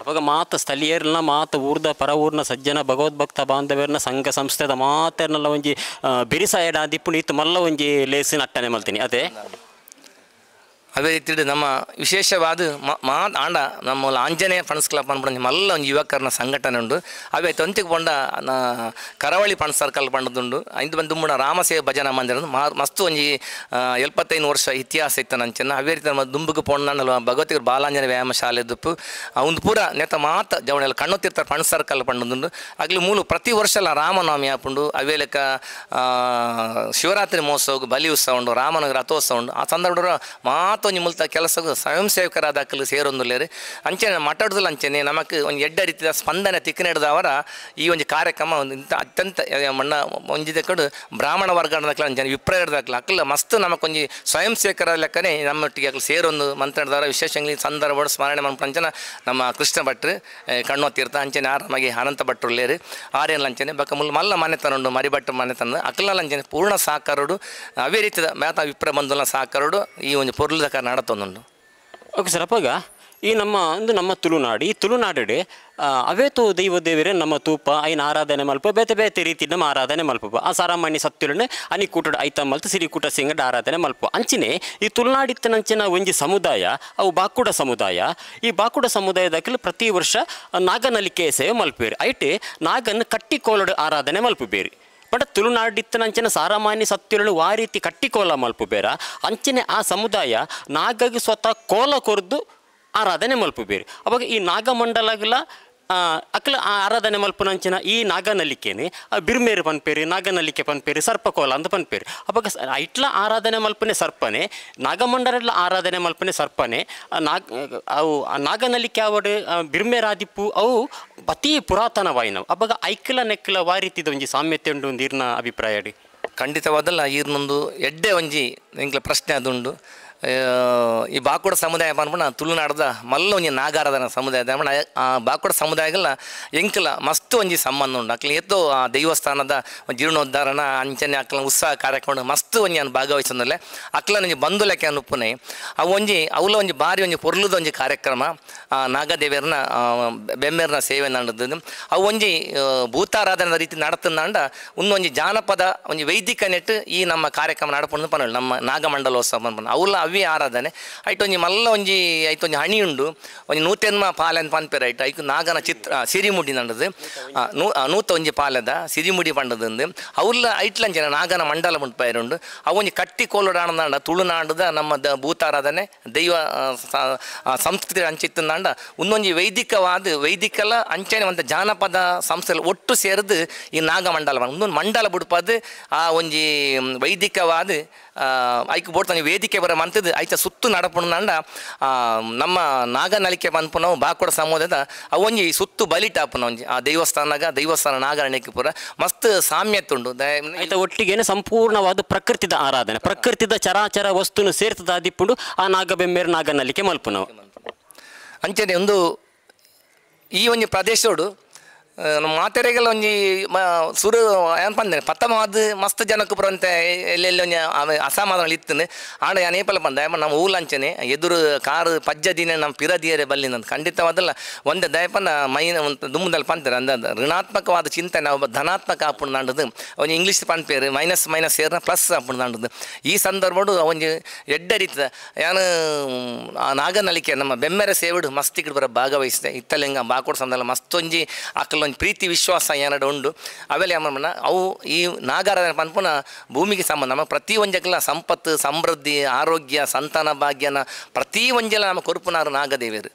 ಅವಾಗ ಮಾತ ಸ್ಥಳೀಯರ್ನ ಮಾತ ಊರ್ದ ಪರ ಊರ್ನ ಸಜ್ಜನ ಭಗವದ್ಭಕ್ತ ಬಾಂಧವ್ಯರ್ನ ಸಂಘ ಸಂಸ್ಥೆದ ಮಾತೆರ್ನೆಲ್ಲ ಒಂಜಿ ಬಿರಿಸಾಯಡ ದಿಪ್ಪುಂಡು ಇತ್ತು ಮಲ್ಲ ಒಂಜಿ ಲೇಸಿನ ಅಟ್ಟನೆ ಮಲ್ತೀನಿ. ಅದೇ ಅದೇ ರೀತಿ ನಮ್ಮ ವಿಶೇಷವಾದ ಮಾ ಆಂಡ ನಮ್ಮ ಆಂಜನೇಯ ಫ್ರೆಂಡ್ಸ್ ಕ್ಲಬ್ ಅನ್ಬಿಟ್ಟು ಮಲ್ಲ ಒಂದು ಯುವಕರನ್ನ ಸಂಘಟನೆ ಉಂಡು. ಅವೇ ತೊಂತಿಗೆ ಪೊಂಡ ಕರಾವಳಿ ಫ್ರೆಂಡ್ಸ್ ಸರ್ಕಲ್ ಪಂಡದುಂಡು. ಇಂದು ಬಂದು ದುಂಬುಣ ರಾಮಸೇವೆ ಭಜನಾ ಮಂದಿರ ಮಸ್ತ್ ಒಂಜಿ 75 ವರ್ಷ ಇತಿಹಾಸ ಇತ್ತು ನಂಚನ. ಅವೇ ರೀತಿ ನಮ್ಮ ದುಂಬುಗೆ ಪೊಂಡ ಭಗವತಿ ಬಾಲಾಂಜನೇಯ ವ್ಯಾಯಾಮ ಶಾಲೆ ದುಪ್ಪು ಒಂದು ಪೂರ ನೆತ್ತ ಮಾತ ಜವಣೆಲ್ಲ ಕಣ್ಣು ತೀರ್ಥ ಫ್ರೆಂಡ್ಸ್ ಸರ್ಕಲ್ ಪಂಡದುಂಡು. ಆಗಲಿ ಮೂಲು ಪ್ರತಿ ವರ್ಷ ಎಲ್ಲ ರಾಮನವಮಿ ಆಪುಂಡು. ಅವೇ ಲೆಕ್ಕ ಶಿವರಾತ್ರಿ ಮಹೋತ್ಸವ ಬಲಿ ಉತ್ಸವ ಉಂಡು, ರಾಮನಗರ ರಥೋತ್ಸವ ಉಂಡು. ಆ ಸಂದರ್ಭ ಮಾತ ಒಂಜಿ ಮುಲ್ತ ಕೆಲಸಗೂ ಸ್ವಯಂ ಸೇವಕರಾದ ಅಕ್ಕಲು ಸೇರೊಂದುಲ್ಲೇರು. ಅಂಚನೆ ಮಠಡ್ದಲ್ಲ ಅಂಚನೆ ನಮಕ್ ಒಂದು ಎಡ್ಡ ರೀತಿಯ ಸ್ಪಂದನೆ ತಿಕ್ಕನೆಡ್ದವರ ಈ ಒಂದು ಕಾರ್ಯಕ್ರಮ ಒಂದು ಇಂಥ ಅತ್ಯಂತ ಮಣ್ಣ ಒಂಜಿದ ಕಡು ಬ್ರಾಹ್ಮಣ ವರ್ಗದ ಅಂಚನೆ ವಿಪ್ರ ಅಕ್ಕಲ ಮಸ್ತ್ ನಮಕೊಂಜಿ ಸ್ವಯಂ ಸೇವಕರ ಲೆಕ್ಕನೆ ನಮ್ಮೊಟ್ಟಿಗೆ ಅಕ್ಕಲು ಸೇರೊಂದು ಮಂತ್ರಾಡ್ದವರ ವಿಶೇಷ ಸಂದರ್ಭ ಸ್ಮರಣೆ ಮನ್ಪಂಚನ ನಮ್ಮ ಕೃಷ್ಣ ಭಟ್ರು ಕಣ್ಣು ತೀರ್ಥ ಅಂಚನೆ ಆರಾಮಾಗಿ ಅನಂತ ಭಟ್ರು ಲೇರು ಆರ್ಯನ್ ಅಂಚನೆ ಬಕ್ಕ ಮುಲ್ ಮಲ್ಲ ಮನೆತನ ಉಂಡು ಮರಿಭಟ್ರು ಮನೆತನ ಅಕ್ಕಲ ಅಂಚನೆ ಪೂರ್ಣ ಸಹಕಾರಡು ಅವೇ ರೀತಿಯ ಮೇತ ವಿಪ್ರ ಬಂಧುಲ ಸಹಕಾರಡು ಈ ಒಂದು ಪೊರ್ಲದ ನಡತೊಂದುಂಡು. ಓಕೆ ಸರ್, ಅಪ್ಪಾಗ ಈ ನಮ್ಮ ಒಂದು ನಮ್ಮ ತುಳುನಾಡು, ಈ ತುಳುನಾಡು ಅವೇತು ದೈವ ದೇವರೇ ನಮ್ಮ ತೂಪ ಐನ ಆರಾಧನೆ ಮಲ್ಪ ಬೇತೆ ಬೇತೆ ರೀತಿ ನಮ್ಮ ಆರಾಧನೆ ಮಲ್ಪ ಆ ಸಾರಾಮಾನ್ಯ ಸತ್ಯುಲನೆ ಅನಿ ಕೂಟದ ಐತ ಮಲ್ತು ಸಿರಿಕೂಟ ಸಿಂಗಡ ಆರಾಧನೆ ಮಲ್ಪ. ಅಂಚಿನೆ ಈ ತುಳುನಾಡಿತ್ತನಂಚಿನ ಒಂಜಿ ಸಮುದಾಯ ಅವು ಬಾಕುಡ ಸಮುದಾಯ. ಈ ಬಾಕುಡ ಸಮುದಾಯದ ಪ್ರತಿ ವರ್ಷ ನಾಗನಲಿಕೆ ಸೇವೆ ಮಲ್ಪೇರಿ. ಐಟೆ ನಾಗನ್ನು ಕಟ್ಟಿಕೋಲಡು ಆರಾಧನೆ ಮಲ್ಪಬೇರಿ. ಬಟ್ ತುಳುನಾಡಿತ್ತನಂಚಿನ ಸಾರಾಮಾನ್ಯ ಸತ್ಯುలను ಆ ರೀತಿ ಕಟ್ಟಿಕೋಲ ಮಲ್ಪುಬೇರ. ಅಂಚಿನೆ ಆ ಸಮುದಾಯ ನಾಗಗೆ ಸ್ವತಃ ಕೋಲ ಕೊರ್ದು ಆರಾಧನೆ ಮಲ್ಪುಬೇರಿ. ಅವಾಗ ಈ ನಾಗಮಂಡಲಗಳ ಅಕ್ಲ ಆರಾಧನೆ ಮಲ್ಪುನಂಚಿನ ಈ ನಾಗನಲಿಕೆನೆ ಬಿರ್ಮೇರು ಪನ್ಪೇರಿ, ನಾಗನಲಿಕೆ ಪನ್ಪೇರಿ, ಸರ್ಪಕೋಲ ಅಂತ ಪನ್ಪೇರಿ. ಅವಾಗ ಐಟ್ಲ ಆರಾಧನೆ ಮಲ್ಪನೆ ಸರ್ಪನೆ, ನಾಗಮಂಡಲ ಆರಾಧನೆ ಮಲ್ಪನೆ ಸರ್ಪನೆ, ನಾಗ ಅವು ನಾಗನಲಿಕೆ ಅವಡು ಬಿರ್ಮೇರಾದಿಪ್ಪು ಅವು ಅತಿ ಪುರಾತನವಾಯಿನವು. ಅವಾಗ ಐಕ್ಲ ನೆಕ್ಲ ವಾ ರೀತಿದ ಒಂಜಿ ಸಾಮ್ಯತೆ ಉಂಡು ಒಂದು ಈರ್ನ ಅಭಿಪ್ರಾಯ ಅಡಿ. ಖಂಡಿತವಾದಲ್ಲ ಈರ್ನೊಂದು ಎಡ್ಡೆ ಒಂಜಿ ಎಂಕ್ಲ ಪ್ರಶ್ನೆ ಅದುಂಡು. ಈ ಬಾಕುಡ ಸಮುದಾಯ ಪನ್ಪುಣ ತುಳುನಾಡದ ಮಲ್ಲ ಒಂಜಿ ನಾಗಾರಾಧನ ಸಮುದಾಯ ಆ ಬಾಕುಡ ಸಮುದಾಯಗಳ ಎಂಕಲ ಮಸ್ತ್ ಒಂಜಿ ಸಂಬಂಧ ಉಂಡು. ಅಕ್ಲ ಏತೋ ಆ ದೇವಸ್ಥಾನದ ಜೀರ್ಣೋದ್ಧಾರಣ ಅಂಚನೆ ಅಕ್ಲ ಉತ್ಸಾಹ ಕಾರ್ಯಕ್ರಮ ಮಸ್ತ್ ಒಂಜಿ ನಾನು ಭಾಗವಹಿಸೋದಲ್ಲೇ ಅಕ್ಲ ಒಂಜಿ ಬಂಧು ಲೆಕ್ಕ ಉಪ್ಪುನೆ ಅವು ಒಂಜಿ ಅವಲ ಒಂಜಿ ಬಾರಿ ಒಂಜಿ ಪೊರ್ಲುದ ಒಂಜಿ ಕಾರ್ಯಕ್ರಮ ಆ ನಾಗದೇವಿಯರ್ನ ಬೆಮ್ಮೇರ್ನ ಸೇವೆ ನಡೆದದ್ದು. ಅವು ಒಂಜಿ ಭೂತಾರಾಧನದ ರೀತಿ ನಡತಂದಾಂಡ ಒಂದೊಂಜಿ ಜಾನಪದ ಒಂಜಿ ವೈದಿಕ ನೆಟ್ಟು ಈ ನಮ್ಮ ಕಾರ್ಯಕ್ರಮ ನಡಪುಂಡು ಪನ್ನೋಳು ನಮ್ಮ ನಾಗಮಂಡಲೋತ್ಸವ ಪನ್ಪುನ ಅವಲ ಅವೇ ಆರಾಧನೆ. ಐಟ್ ಒಂಜಿ ಮಲ್ಲ ಒಂಜಿ ಐತ ಒಂಜಿ ಹಣಿ ಉಂಡು ಒಂಜಿ ನೂತೆನ್ಮ ಪಾಲೆ ಅಂತ ಪನ್ಪೇರು. ಐಟ್ ಐಕ್ ನಾಗನ ಚಿತ್ರ ಸಿರಿಮುಡಿ ನಂಡದು ನೂತ ಒಂಜಿ ಪಾಲೆದ ಸಿರಿಮುಡಿ ಪಂಡದಂದು ಅವಲ್ಲ ಐಟ್ಲಂಚನೆ ನಾಗನ ಮಂಡಲ ಉಂಟು ಅವು ಒಂಜಿ ಕಟ್ಟಿ ಕೋಲುಡಾಣದಾಂಡ ತುಳುನಾಡದ ನಮ್ಮ ಭೂತಾರಾಧನೆ ದೈವ ಸಂಸ್ಕೃತಿ ಅಂಚಿತ್ತಂದಾಂಡ ಒಂದೊಂಜಿ ವೈದಿಕವಾದ ವೈದಿಕಲ ಅಂಚನೆ ಒಂದು ಜಾನಪದ ಸಂಸ್ಥೆ ಒಟ್ಟು ಸೇರಿದು ಈ ನಾಗಮಂಡಲ ಒಂದೊಂದು ಮಂಡಲ ಬುಡ್ಪದು ಆ ಒಂಜಿ ವೈದಿಕವಾದ ಐಕ್ ಬೋಡ್ತಾನೆ ವೇದಿಕೆ ಬರ ಮಂತದ್ದು ಐತ ಸುತ್ತು ನಡಪುಂಡ ನಮ್ಮ ನಾಗನಲಿಕೆ ಪನ್ಪುನವು ಬಾಕುಡ ಸಮುದಾಯದ ಅವೊಂಜಿ ಸುತ್ತು ಬಲಿಟಾಪುನ ಒಂಜಿ ಆ ದೇವಸ್ಥಾನಗ ದೇವಸ್ಥಾನ ನಾಗರಣಕ್ಕೆ ಪೂರ ಮಸ್ತ್ ಸಾಮ್ಯತೆ ಉಂಡು. ಐತ ಒಟ್ಟಿಗೆ ಸಂಪೂರ್ಣವಾದ ಪ್ರಕೃತಿದ ಆರಾಧನೆ, ಪ್ರಕೃತಿದ ಚರಾಚರ ವಸ್ತುನು ಸೇರ್ತದ ದಿಪ್ಪುಂಡು ಆ ನಾಗಬೆಮ್ಮೇರು ನಾಗನಲಿಕೆ ಮಲ್ಪುನವು. ಅಂಚನೆ ಒಂದು ಈ ಒಂಜಿ ಪ್ರದೇಶೋಡು ನಮ್ಮ ಮಾತೆರೆಗೆಲ್ಲ ಒಂಜಿ ಸುರು ಏನು ಪಂದೆ ಪತ್ತಮಾದ ಮಸ್ತ್ ಜನಕ್ಕೆ ಬರಂತೆ ಎಲ್ಲೆಲ್ಲಿ ಒಂಜಿ ಅಸಮಾಧಾನ ಇತ್ತು. ಆಂಡ ಯಾನ್ ಏಪಲ ಪಂದೆ ನಮ್ಮ ಊಲಂಚನೆ ಎದುರು ಕಾರು ಪಜ್ಜ ದಿನ ನಮ್ಮ ಪಿರದಿಯರೆ ಬಲ್ಲಿನಂತ ಖಂಡಿತವಾದಲ್ಲ ಒಂದೇ ದಯಪನ ಮೈನ ದುಮ್ಮದಲ್ಲಿ ಪಂತಾರೆ ಅಂದ ಋಣಾತ್ಮಕವಾದ ಚಿಂತನೆ ನಾವು ಧನಾತ್ಮಕ ಆಪುಂಡು. ಒಂಜಿ ಇಂಗ್ಲೀಷ್ ಪನ್ಪೇರು ಮೈನಸ್ ಮೈನಸ್ ಸೇರ್ನ ಪ್ಲಸ್ ಆಪುಂಡು. ಈ ಸಂದರ್ಭಡು ಒಂಜಿ ಎಡ್ಡೆ ರೀತಿದ ಯಾನು ಆ ನಾಗನಲಿಕೆ ನಮ್ಮ ಬೆಮ್ಮೆರೆ ಸೇವಡು ಮಸ್ತಿಗೆ ಬರ ಭಾಗವಹಿಸಿದೆ ಇತ್ತಲಿಂಗ ಬಾಕೋಡ್ ಸಂದಲ್ಲ ಮಸ್ತೊಂಜಿ ಅಕ್ಕಲ ಒಂಜಿ ಪ್ರೀತಿ ವಿಶ್ವಾಸ ಏನಾಡು ಉಂಡು. ಅವೆಲ್ಲ ಏಮನ್ನ ಅವು ಈ ನಾಗಾರಾಧನೆ ಪನ್ಪುನ ಭೂಮಿಗೆ ಸಂಬಂಧ ನಮ್ಮ ಪ್ರತಿ ಒಂಜಕ್ಲ ಸಂಪತ್ತು ಸಮೃದ್ಧಿ ಆರೋಗ್ಯ ಸಂತಾನ ಭಾಗ್ಯನ ಪ್ರತಿ ಒಂಜೆಲ್ಲ ನಮ್ಮ ಕೊರುಪುನಾರು ನಾಗದೇವಿಯರು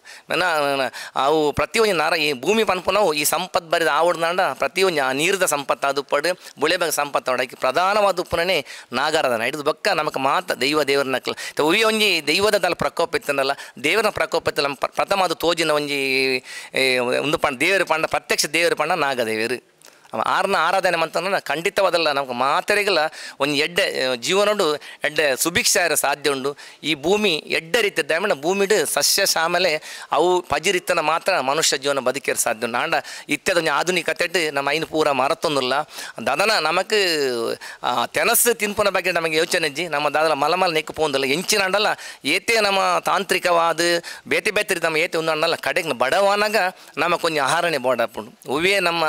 ಅವು ಪ್ರತಿ ಒಂಜಿ ನಾರ ಈ ಭೂಮಿ ಪನ್ಪುನವು ಈ ಸಂಪತ್ತು ಬರಿದ ಆವಡ್ನಾಂಡ ಪ್ರತಿ ಒಂಜಿ ಆ ನೀರ್ದ ಸಂಪತ್ತು ಅದು ಪಡು ಬುಳೆಬಾಗ ಸಂಪತ್ತು ಅವಡಕ್ಕೆ ಪ್ರಧಾನವಾದ ಉಪ್ಪುನೇ ನಾಗಾರಾಧನೆ. ಹಿಡಿದು ಬಕ್ಕ ನಮಕ್ ಮಾತ ದೈವ ದೇವರನ್ನ ಉವಿ ಒಂಜಿ ದೈವದ ದಲ ಪ್ರಕೋಪ ಇತ್ತನಲ್ಲ ದೇವರ ಪ್ರಕೋಪ ಇತ್ತಲ್ಲ ಪ್ರಥಮ ಅದು ತೋಜಿನ ಒಂಜಿ ಒಂದು ಪಂಡ ದೇವರು ಪಂಡ ಪ್ರತ್ಯಕ್ಷ ದೇವರು ಪಂಡ ನಾಗದೇವರು. ಆರ್ನ ಆರಾಧನೆ ಮಂತನ ಖಂಡಿತವಾದಲ್ಲ ನಮಗೆ ಮಾತೆರೆಗಲ ಒಂದು ಎಡ್ಡೆ ಜೀವನೋಡು ಎಡ್ಡೆ ಸುಭಿಕ್ಷ ಸಾಧ್ಯ ಉಂಡು. ಈ ಭೂಮಿ ಎಡ್ಡೆ ರೀತಿ ದಯಮಣ್ಣ ಭೂಮಿಡು ಸಸ್ಯ ಶ್ಯಾಮಲೆ ಅವು ಪಜಿರಿತ್ತನ ಮಾತ್ರ ಮನುಷ್ಯ ಜೀವನ ಬದುಕೇರ ಸಾಧ್ಯ ಉಂಡು. ಆಂಡ ಇತ್ಯದ ಒಂಜಿ ಆಧುನಿಕತೆ ನಮ್ಮ ಐನು ಪೂರ ಮರತ್ತೊಂದಿಲ್ಲ ದದನ ನಮಕ್ ತೆನಸು ತಿನ್ಪುನ ಬಗ್ಗೆ ನಮಗೆ ಯೋಚನೆ ಇಜ್ಜಿ. ನಮ್ಮ ದಾದಲ ಮಲಮಲ ನೆಕ್ಕು ಪೋಂದಿಲ್ಲ ಎಂಚಿನ ಅಂಡಲ್ಲ ಏತೆ ನಮ್ಮ ತಾಂತ್ರಿಕವಾದ ಬೇತೆ ಬೇತೆ ನಮ್ಮ ಏತೆ ಒಂದು ಅಂಡಲ್ಲ ಕಡೆಗೆ ಬಡವನಾಗ ನಮ್ಮ ಕೊಂಚ ಆಹಾರನೇ ಬೋಡಾಪುಂಡು. ಹೂವೇ ನಮ್ಮ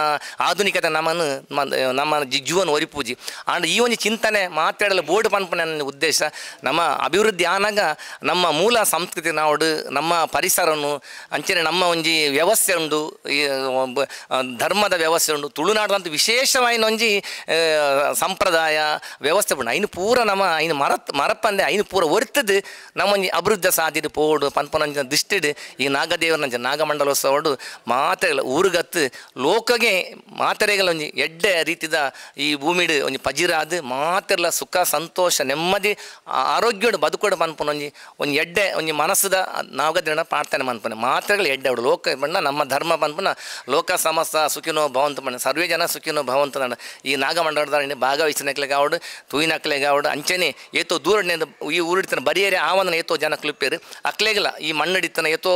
ಆಧುನಿಕತೆ ನಮ್ಮನ್ನು ನಮ್ಮ ಜೀವನ ಒರಿಪೂಜಿ ಆಂಡ್ ಈ ಒಂದು ಚಿಂತನೆ ಮಾತಾಡಲು ಬೋರ್ಡ್ ಪನ್ಪುನ ಉದ್ದೇಶ ನಮ್ಮ ಅಭಿವೃದ್ಧಿ ಆನಾಗ ನಮ್ಮ ಮೂಲ ಸಂಸ್ಕೃತಿ ನಾವಡು ನಮ್ಮ ಪರಿಸರನು ಅಂಚನೆ ನಮ್ಮ ಒಂಜಿ ವ್ಯವಸ್ಥೆ ಉಂಡು, ಈ ಧರ್ಮದ ವ್ಯವಸ್ಥೆ ಉಂಡು. ತುಳುನಾಡಂತ ವಿಶೇಷವಾಗಿ ಒಂಜಿ ಸಂಪ್ರದಾಯ ವ್ಯವಸ್ಥೆ ಉಂಡು. ಐನು ಪೂರ ನಮ್ಮ ಐನು ಮರಪಂದೆ ಐನು ಪೂರ ಒರ್ತದು ನಮ್ಮ ಒಂಜಿ ಅಭಿವೃದ್ಧಿ ಸಾಧ್ಯತೆ ಪೋಡು ಪನ್ಪನಂಚಿನ ದೃಷ್ಟಿಡ್ ಈ ನಾಗದೇವರಂಚ ನಾಗಮಂಡಲೋತ್ಸವಡು ಮಾತೆಲ್ಲ ಊರುಗತ್ತು ಲೋಕಗೆ ಮಾತೆರೆಗಳ ಒಂಜಿ ಎಡ್ಡೆ ರೀತಿದ ಈ ಭೂಮಿಡು ಒಂಜಿ ಪಜಿರಾದ ಮಾತೆರ್ಲ ಸುಖ ಸಂತೋಷ ನೆಮ್ಮದಿ ಆರೋಗ್ಯಡು ಬದುಕೋಡು ಪನ್ಪುನ ಒಂಜಿ ಒಂಜಿ ಎಡ್ಡೆ ಒಂಜಿ ಮನಸ್ಸುದ ನಾಗದೇವನ ಪ್ರಾರ್ಥನೆ ಮನ್ಪುನೆ ಮಾತೆರ್ಗಳ ಎಡ್ಡೆ ಅವಡು ಲೋಕ ಬಣ್ಣ ನಮ್ಮ ಧರ್ಮ ಪನ್ಪುನ ಲೋಕ ಸಮಸ್ತ ಸುಖಿನೋ ಭವಂತು ಬಣ್ಣ ಸರ್ವೇ ಜನ ಸುಖಿನೋ ಭವಂತು ನಡ ಈ ನಾಗಮಂಡಲದ ಭಾಗವಹಿಸಿನಕ್ಲೆಗೆ ಅವಡು ತೂಯಿನಕ್ಲೆಗೆ ಅವಡು ಅಂಚನೆ ಏತೋ ದೂರ ಈ ಊರಿಡ್ತಾನೆ ಬರಿಯರೆ ಆವನ ಏತೋ ಜನ ಕ್ಲುಪ್ಪೇರು ಅಕ್ಲೆಗಲ ಈ ಮಣ್ಣಡಿತನ ಏತೋ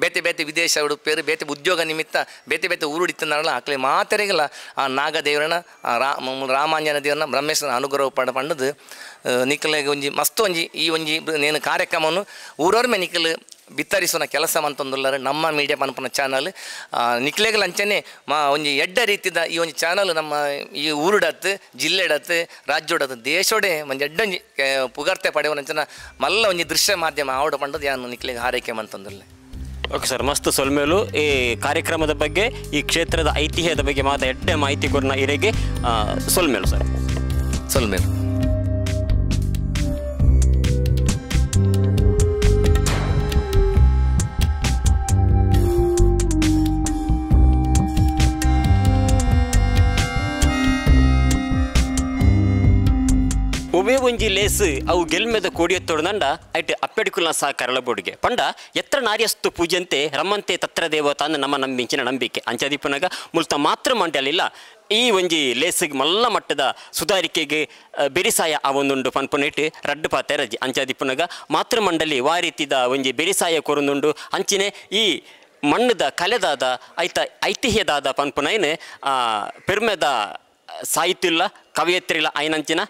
ಬೇತೆ ಬೇತೆ ವಿದೇಶ ಉಡುಪೇರು ಬೇತೆ ಉದ್ಯೋಗ ನಿಮಿತ್ತ ಬೇತೆ ಬೇತೆ ಊರುಡಿತನಲ್ಲ ಅಕ್ಲೆ ಮಾತೆರೆಗಲ ಆ ನಾಗದೇವರನ ರಾಮಾಂಜನ ದೇವರನ ಬ್ರಹ್ಮೇಶ್ವರನ ಅನುಗ್ರಹ ಪಡ ಪಂಡದು ನಿಖಲೆಗೆ ಒಂಜಿ ಮಸ್ತ್ ಒಂಜಿ ಈ ಒಂಜಿ ನೇನು ಕಾರ್ಯಕ್ರಮವನ್ನು ಊರವ್ರ ನಿಖಲ್ ಬಿತ್ತರಿಸುವ ಕೆಲಸ ಮಂತೊಂದುಲ್ಲಾರ ನಮ್ಮ ಮೀಡಿಯಾ ಪನ್ಪುನ ಚಾನಲ್ ನಿಕ್ಲೆಗಲ ಅಂಚನೆ ಮಾ ಒಂಜಿ ಎಡ್ಡ ರೀತಿದ ಈ ಒಂಜಿ ಚಾನಲ್ ನಮ್ಮ ಈ ಊರುಡತ್ತು ಜಿಲ್ಲೆಡತ್ತು ರಾಜ್ಯೋಡತ್ತು ದೇಶೋಡೆ ಒಂಜಿ ಎಡ್ಡೊಂಜಿ ಪುಗರ್ತೆ ಪಡೆಯುವ ಮಲ್ಲ ಒಂಜಿ ದೃಶ್ಯ ಮಾಧ್ಯಮ ಆವಡ ಪಂಡದು ಯಾನು ನಿಕ್ಲೆಗೆ ಹಾರೈಕೆ ಮಂತೊಂದುಲ್ಲೆ. ಓಕೆ ಸರ್, ಮಸ್ತ್ ಸೊಲ್ಮೇಲು ಈ ಕಾರ್ಯಕ್ರಮದ ಬಗ್ಗೆ ಈ ಕ್ಷೇತ್ರದ ಐತಿಹ್ಯದ ಬಗ್ಗೆ ಮಾತ ಎಡ್ಡೆ ಮಾಹಿತಿ ಕೊರ್ನ ಇರೆಗೆ ಸೊಲ್ಮೇಲು ಸರ್. ಸೊಲ್ಮೇಲು. ಒಬ್ಬೇ ಒಂಜಿ ಲೇಸ್ ಅವು ಗೆಲ್ಮೆದ ಕೋಡಿಯತ್ತೊಡನಂಡ ಐಟ್ ಅಪ್ಪೆಡಿಕುಲ್ನ ಸಹಕಾರಲ ಬೋಡಿಗೆ ಪಂಡ ಎತ್ರ ನಾರ್ಯಸ್ತು ಪೂಜಂತೆ ರಮ್ಮಂತೆ ತತ್ರ ದೇವತಾನ ನಮ್ಮ ನಂಬಿಂಚಿನ ನಂಬಿಕೆ ಅಂಚಾದಿಪ್ಪನಾಗ ಮುಲ್ತ ಮಾತ್ರ ಮಂಡ್ಯಲಿಲ್ಲ ಈ ಒಂಜಿ ಲೇಸಿಗೆ ಮಲ್ಲ ಮಟ್ಟದ ಸುಧಾರಿಕೆಗೆ ಬೆರಿಸಾಯ ಆ ಒಂದುಂಡು ಪನ್ಪುನೆಟ್ ರಡ್ಡು ಪಾತೆ ರಜಿ ಅಂಚಾದಿಪ್ಪನಾಗ ಮಾತೃ ಮಂಡಲಿ ವಾ ರೀತಿದ ಒಂಜಿ ಬೆರಿಸಾಯ ಕೊರೊಂದುಂಡು ಅಂಚಿನೆ ಈ ಮಣ್ಣದ ಕಲೆದಾದ ಐತ ಐತಿಹ್ಯದಾದ ಪನ್ಪುನೈನ್ ಪೆರ್ಮೆದ ಸಾಹಿತ್ಯ ಕವಿಯತ್ರಿಲ ಐನಂಚಿನ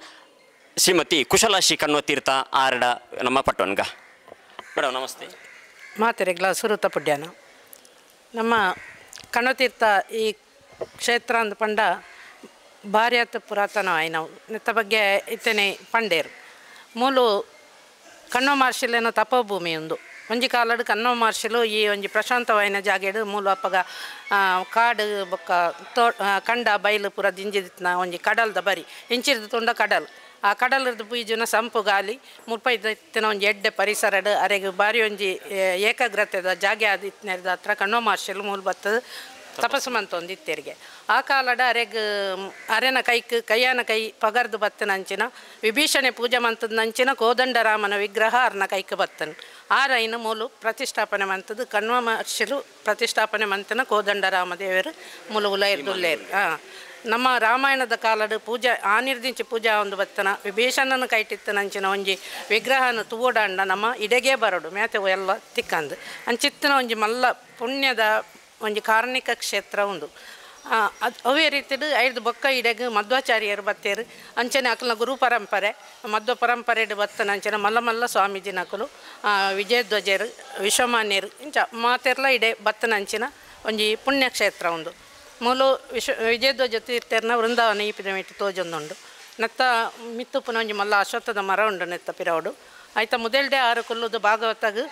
ಶ್ರೀಮತಿ ಕುಶಲಾಶಿ ಕಣ್ವತೀರ್ಥ ಆರಡ ನಮ್ಮ ಪಟ್ಟವನ್ಗ. ಮೇಡಮ್ ನಮಸ್ತೆ. ಮಾತೆರೆಗ್ಲ ಸುರುತ ಪುಡ್ಯಾನ ನಮ್ಮ ಕಣ್ವತೀರ್ಥ ಈ ಕ್ಷೇತ್ರ ಅಂದ ಪಂಡ ಭಾರ್ಯಾತ ಪುರಾತನ ಆಯ್ನವು ನೆತ್ತ ಬಗ್ಗೆ ಇತ್ತನೆ ಪಂಡೇರು ಮೂಲು ಕಣ್ವ ಮಹರ್ಷಿಲೇನೋ ತಪೋಭೂಮಿ ಉಂದು ಒಂಜಿ ಕಾಲಡು ಕಣ್ವ ಮಹರ್ಷಿಲು ಈ ಒಂಜಿ ಪ್ರಶಾಂತವಾಯಿನ ಜಾಗೆಡು ಮೂಲು ಅಪ್ಪಗ ಕಾಡು ಬೊಕ್ಕ ತೋ ಕಂಡ ಬೈಲು ಪೂರ ದಿಂಜಿದಿತ್ನ ಒಂಜಿ ಕಡಲ್ದ ಬರಿ ಇಂಚಿರ್ದು ತುಂಡ ಕಡಲ್ ಆ ಕಡಲದ ಪೂಜುನ ಸಂಪು ಗಾಲಿ ಮುಪ್ಪೈದಿತ್ತಿನ ಒಂಜಿ ಎಡ್ಡೆ ಪರಿಸರಡು ಅರೆಗ್ ಬಾರಿ ಒಂಜಿ ಏಕಾಗ್ರತೆದ ಜಾಗೆ ಆದಿತ್ತಿನ ಹತ್ರ ಕಣ್ವ ಮಹರ್ಷಿಲು ಮೂಲು ಬತ್ತದ ತಪಸ್ಸು ಮಂತೊಂದು ಇತ್ತೆರಿಗೆ ಆ ಕಾಲಡ ಅರೆಗ್ ಅರೆನ ಕೈಕ್ ಕೈಯಾನ ಕೈ ಪಗರ್ದು ಬತ್ತನ ಅಂಚಿನ ವಿಭೀಷಣೆ ಪೂಜೆ ಮಂತದ ಅಂಚಿನ ಕೋದಂಡರಾಮನ ವಿಗ್ರಹ ಅರ್ನ ಕೈಕ್ ಬತ್ತನ ಆ ರೈನ ಮೂಲು ಪ್ರತಿಷ್ಠಾಪನೆ ಮಂತದ್ದು ಕಣ್ವ ಮಹರ್ಷಿಲು ಪ್ರತಿಷ್ಠಾಪನೆ ಮಂತನ ಕೋದಂಡರಾಮ ದೇವರು ಮೂಲು ಉಲೈರ್ದುಲ್ಲೇರು. ನಮ್ಮ ರಾಮಾಯಣದ ಕಾಲಡು ಪೂಜೆ ಆನಿರ್ದಿಂಚಿ ಪೂಜಾ ಒಂದು ಬತ್ತನ ವಿಭೀಷಣನ ಕೈಟಿತ್ತನಂಚಿನ ಒಂಜಿ ವಿಗ್ರಹನ ತೂವೋಡಂಡ ನಮ್ಮ ಇಡೆಗೆ ಬರೋಡು ಮೇತೆ ಎಲ್ಲ ತಿಕ್ಕಂದು ಅಂಚಿತ್ತನ ಒಂಜಿ ಮಲ್ಲ ಪುಣ್ಯದ ಒಂಜಿ ಕಾರ್ಣಿಕ ಕ್ಷೇತ್ರ ಉಂಡು. ಅದು ಅವೇ ರೀತಿಡು ಐದು ಬೊಕ್ಕ ಇಡೆಗ್ ಮಧ್ವಾಚಾರ್ಯರು ಬತ್ತೇರು ಅಂಚನೆ ಅಕಲ್ನ ಗುರು ಪರಂಪರೆ ಮಧ್ವ ಪರಂಪರೆಡು ಬತ್ತನ ಅಂಚನೆ ಮಲ್ಲ ಮಲ್ಲ ಸ್ವಾಮೀಜಿನಕಲು ವಿಜಯಧ್ವಜರು ವಿಶ್ವಮಾನ್ಯರು ಇಂಚ ಮಾತೆರ್ಲ ಇಡೆ ಬತ್ತನ ಅಂಚಿನ ಒಂಜಿ ಪುಣ್ಯಕ್ಷೇತ್ರ ಉಂಡು. ಮೂಲು ವಿಜಯಧ್ವಜ ತೀರ್ಥರ್ನ ವೃಂದಾವನ ಈ ಪಿರಮಿಟ್ ತೋಜೊಂದುಂಡು. ನೆತ್ತ ಮಿತ್ತುಪ್ಪುನ ಒಂಜಿ ಮಲ್ಲ ಅಶ್ವತ್ಥದ ಮರ ಉಂಡು ನೆತ್ತ ಪಿರವುಡು ಆಯ್ತ ಮೊದಲ್ಡೆ ಆರು ಕುಲ್ಲುದು ಭಾಗವತಗ್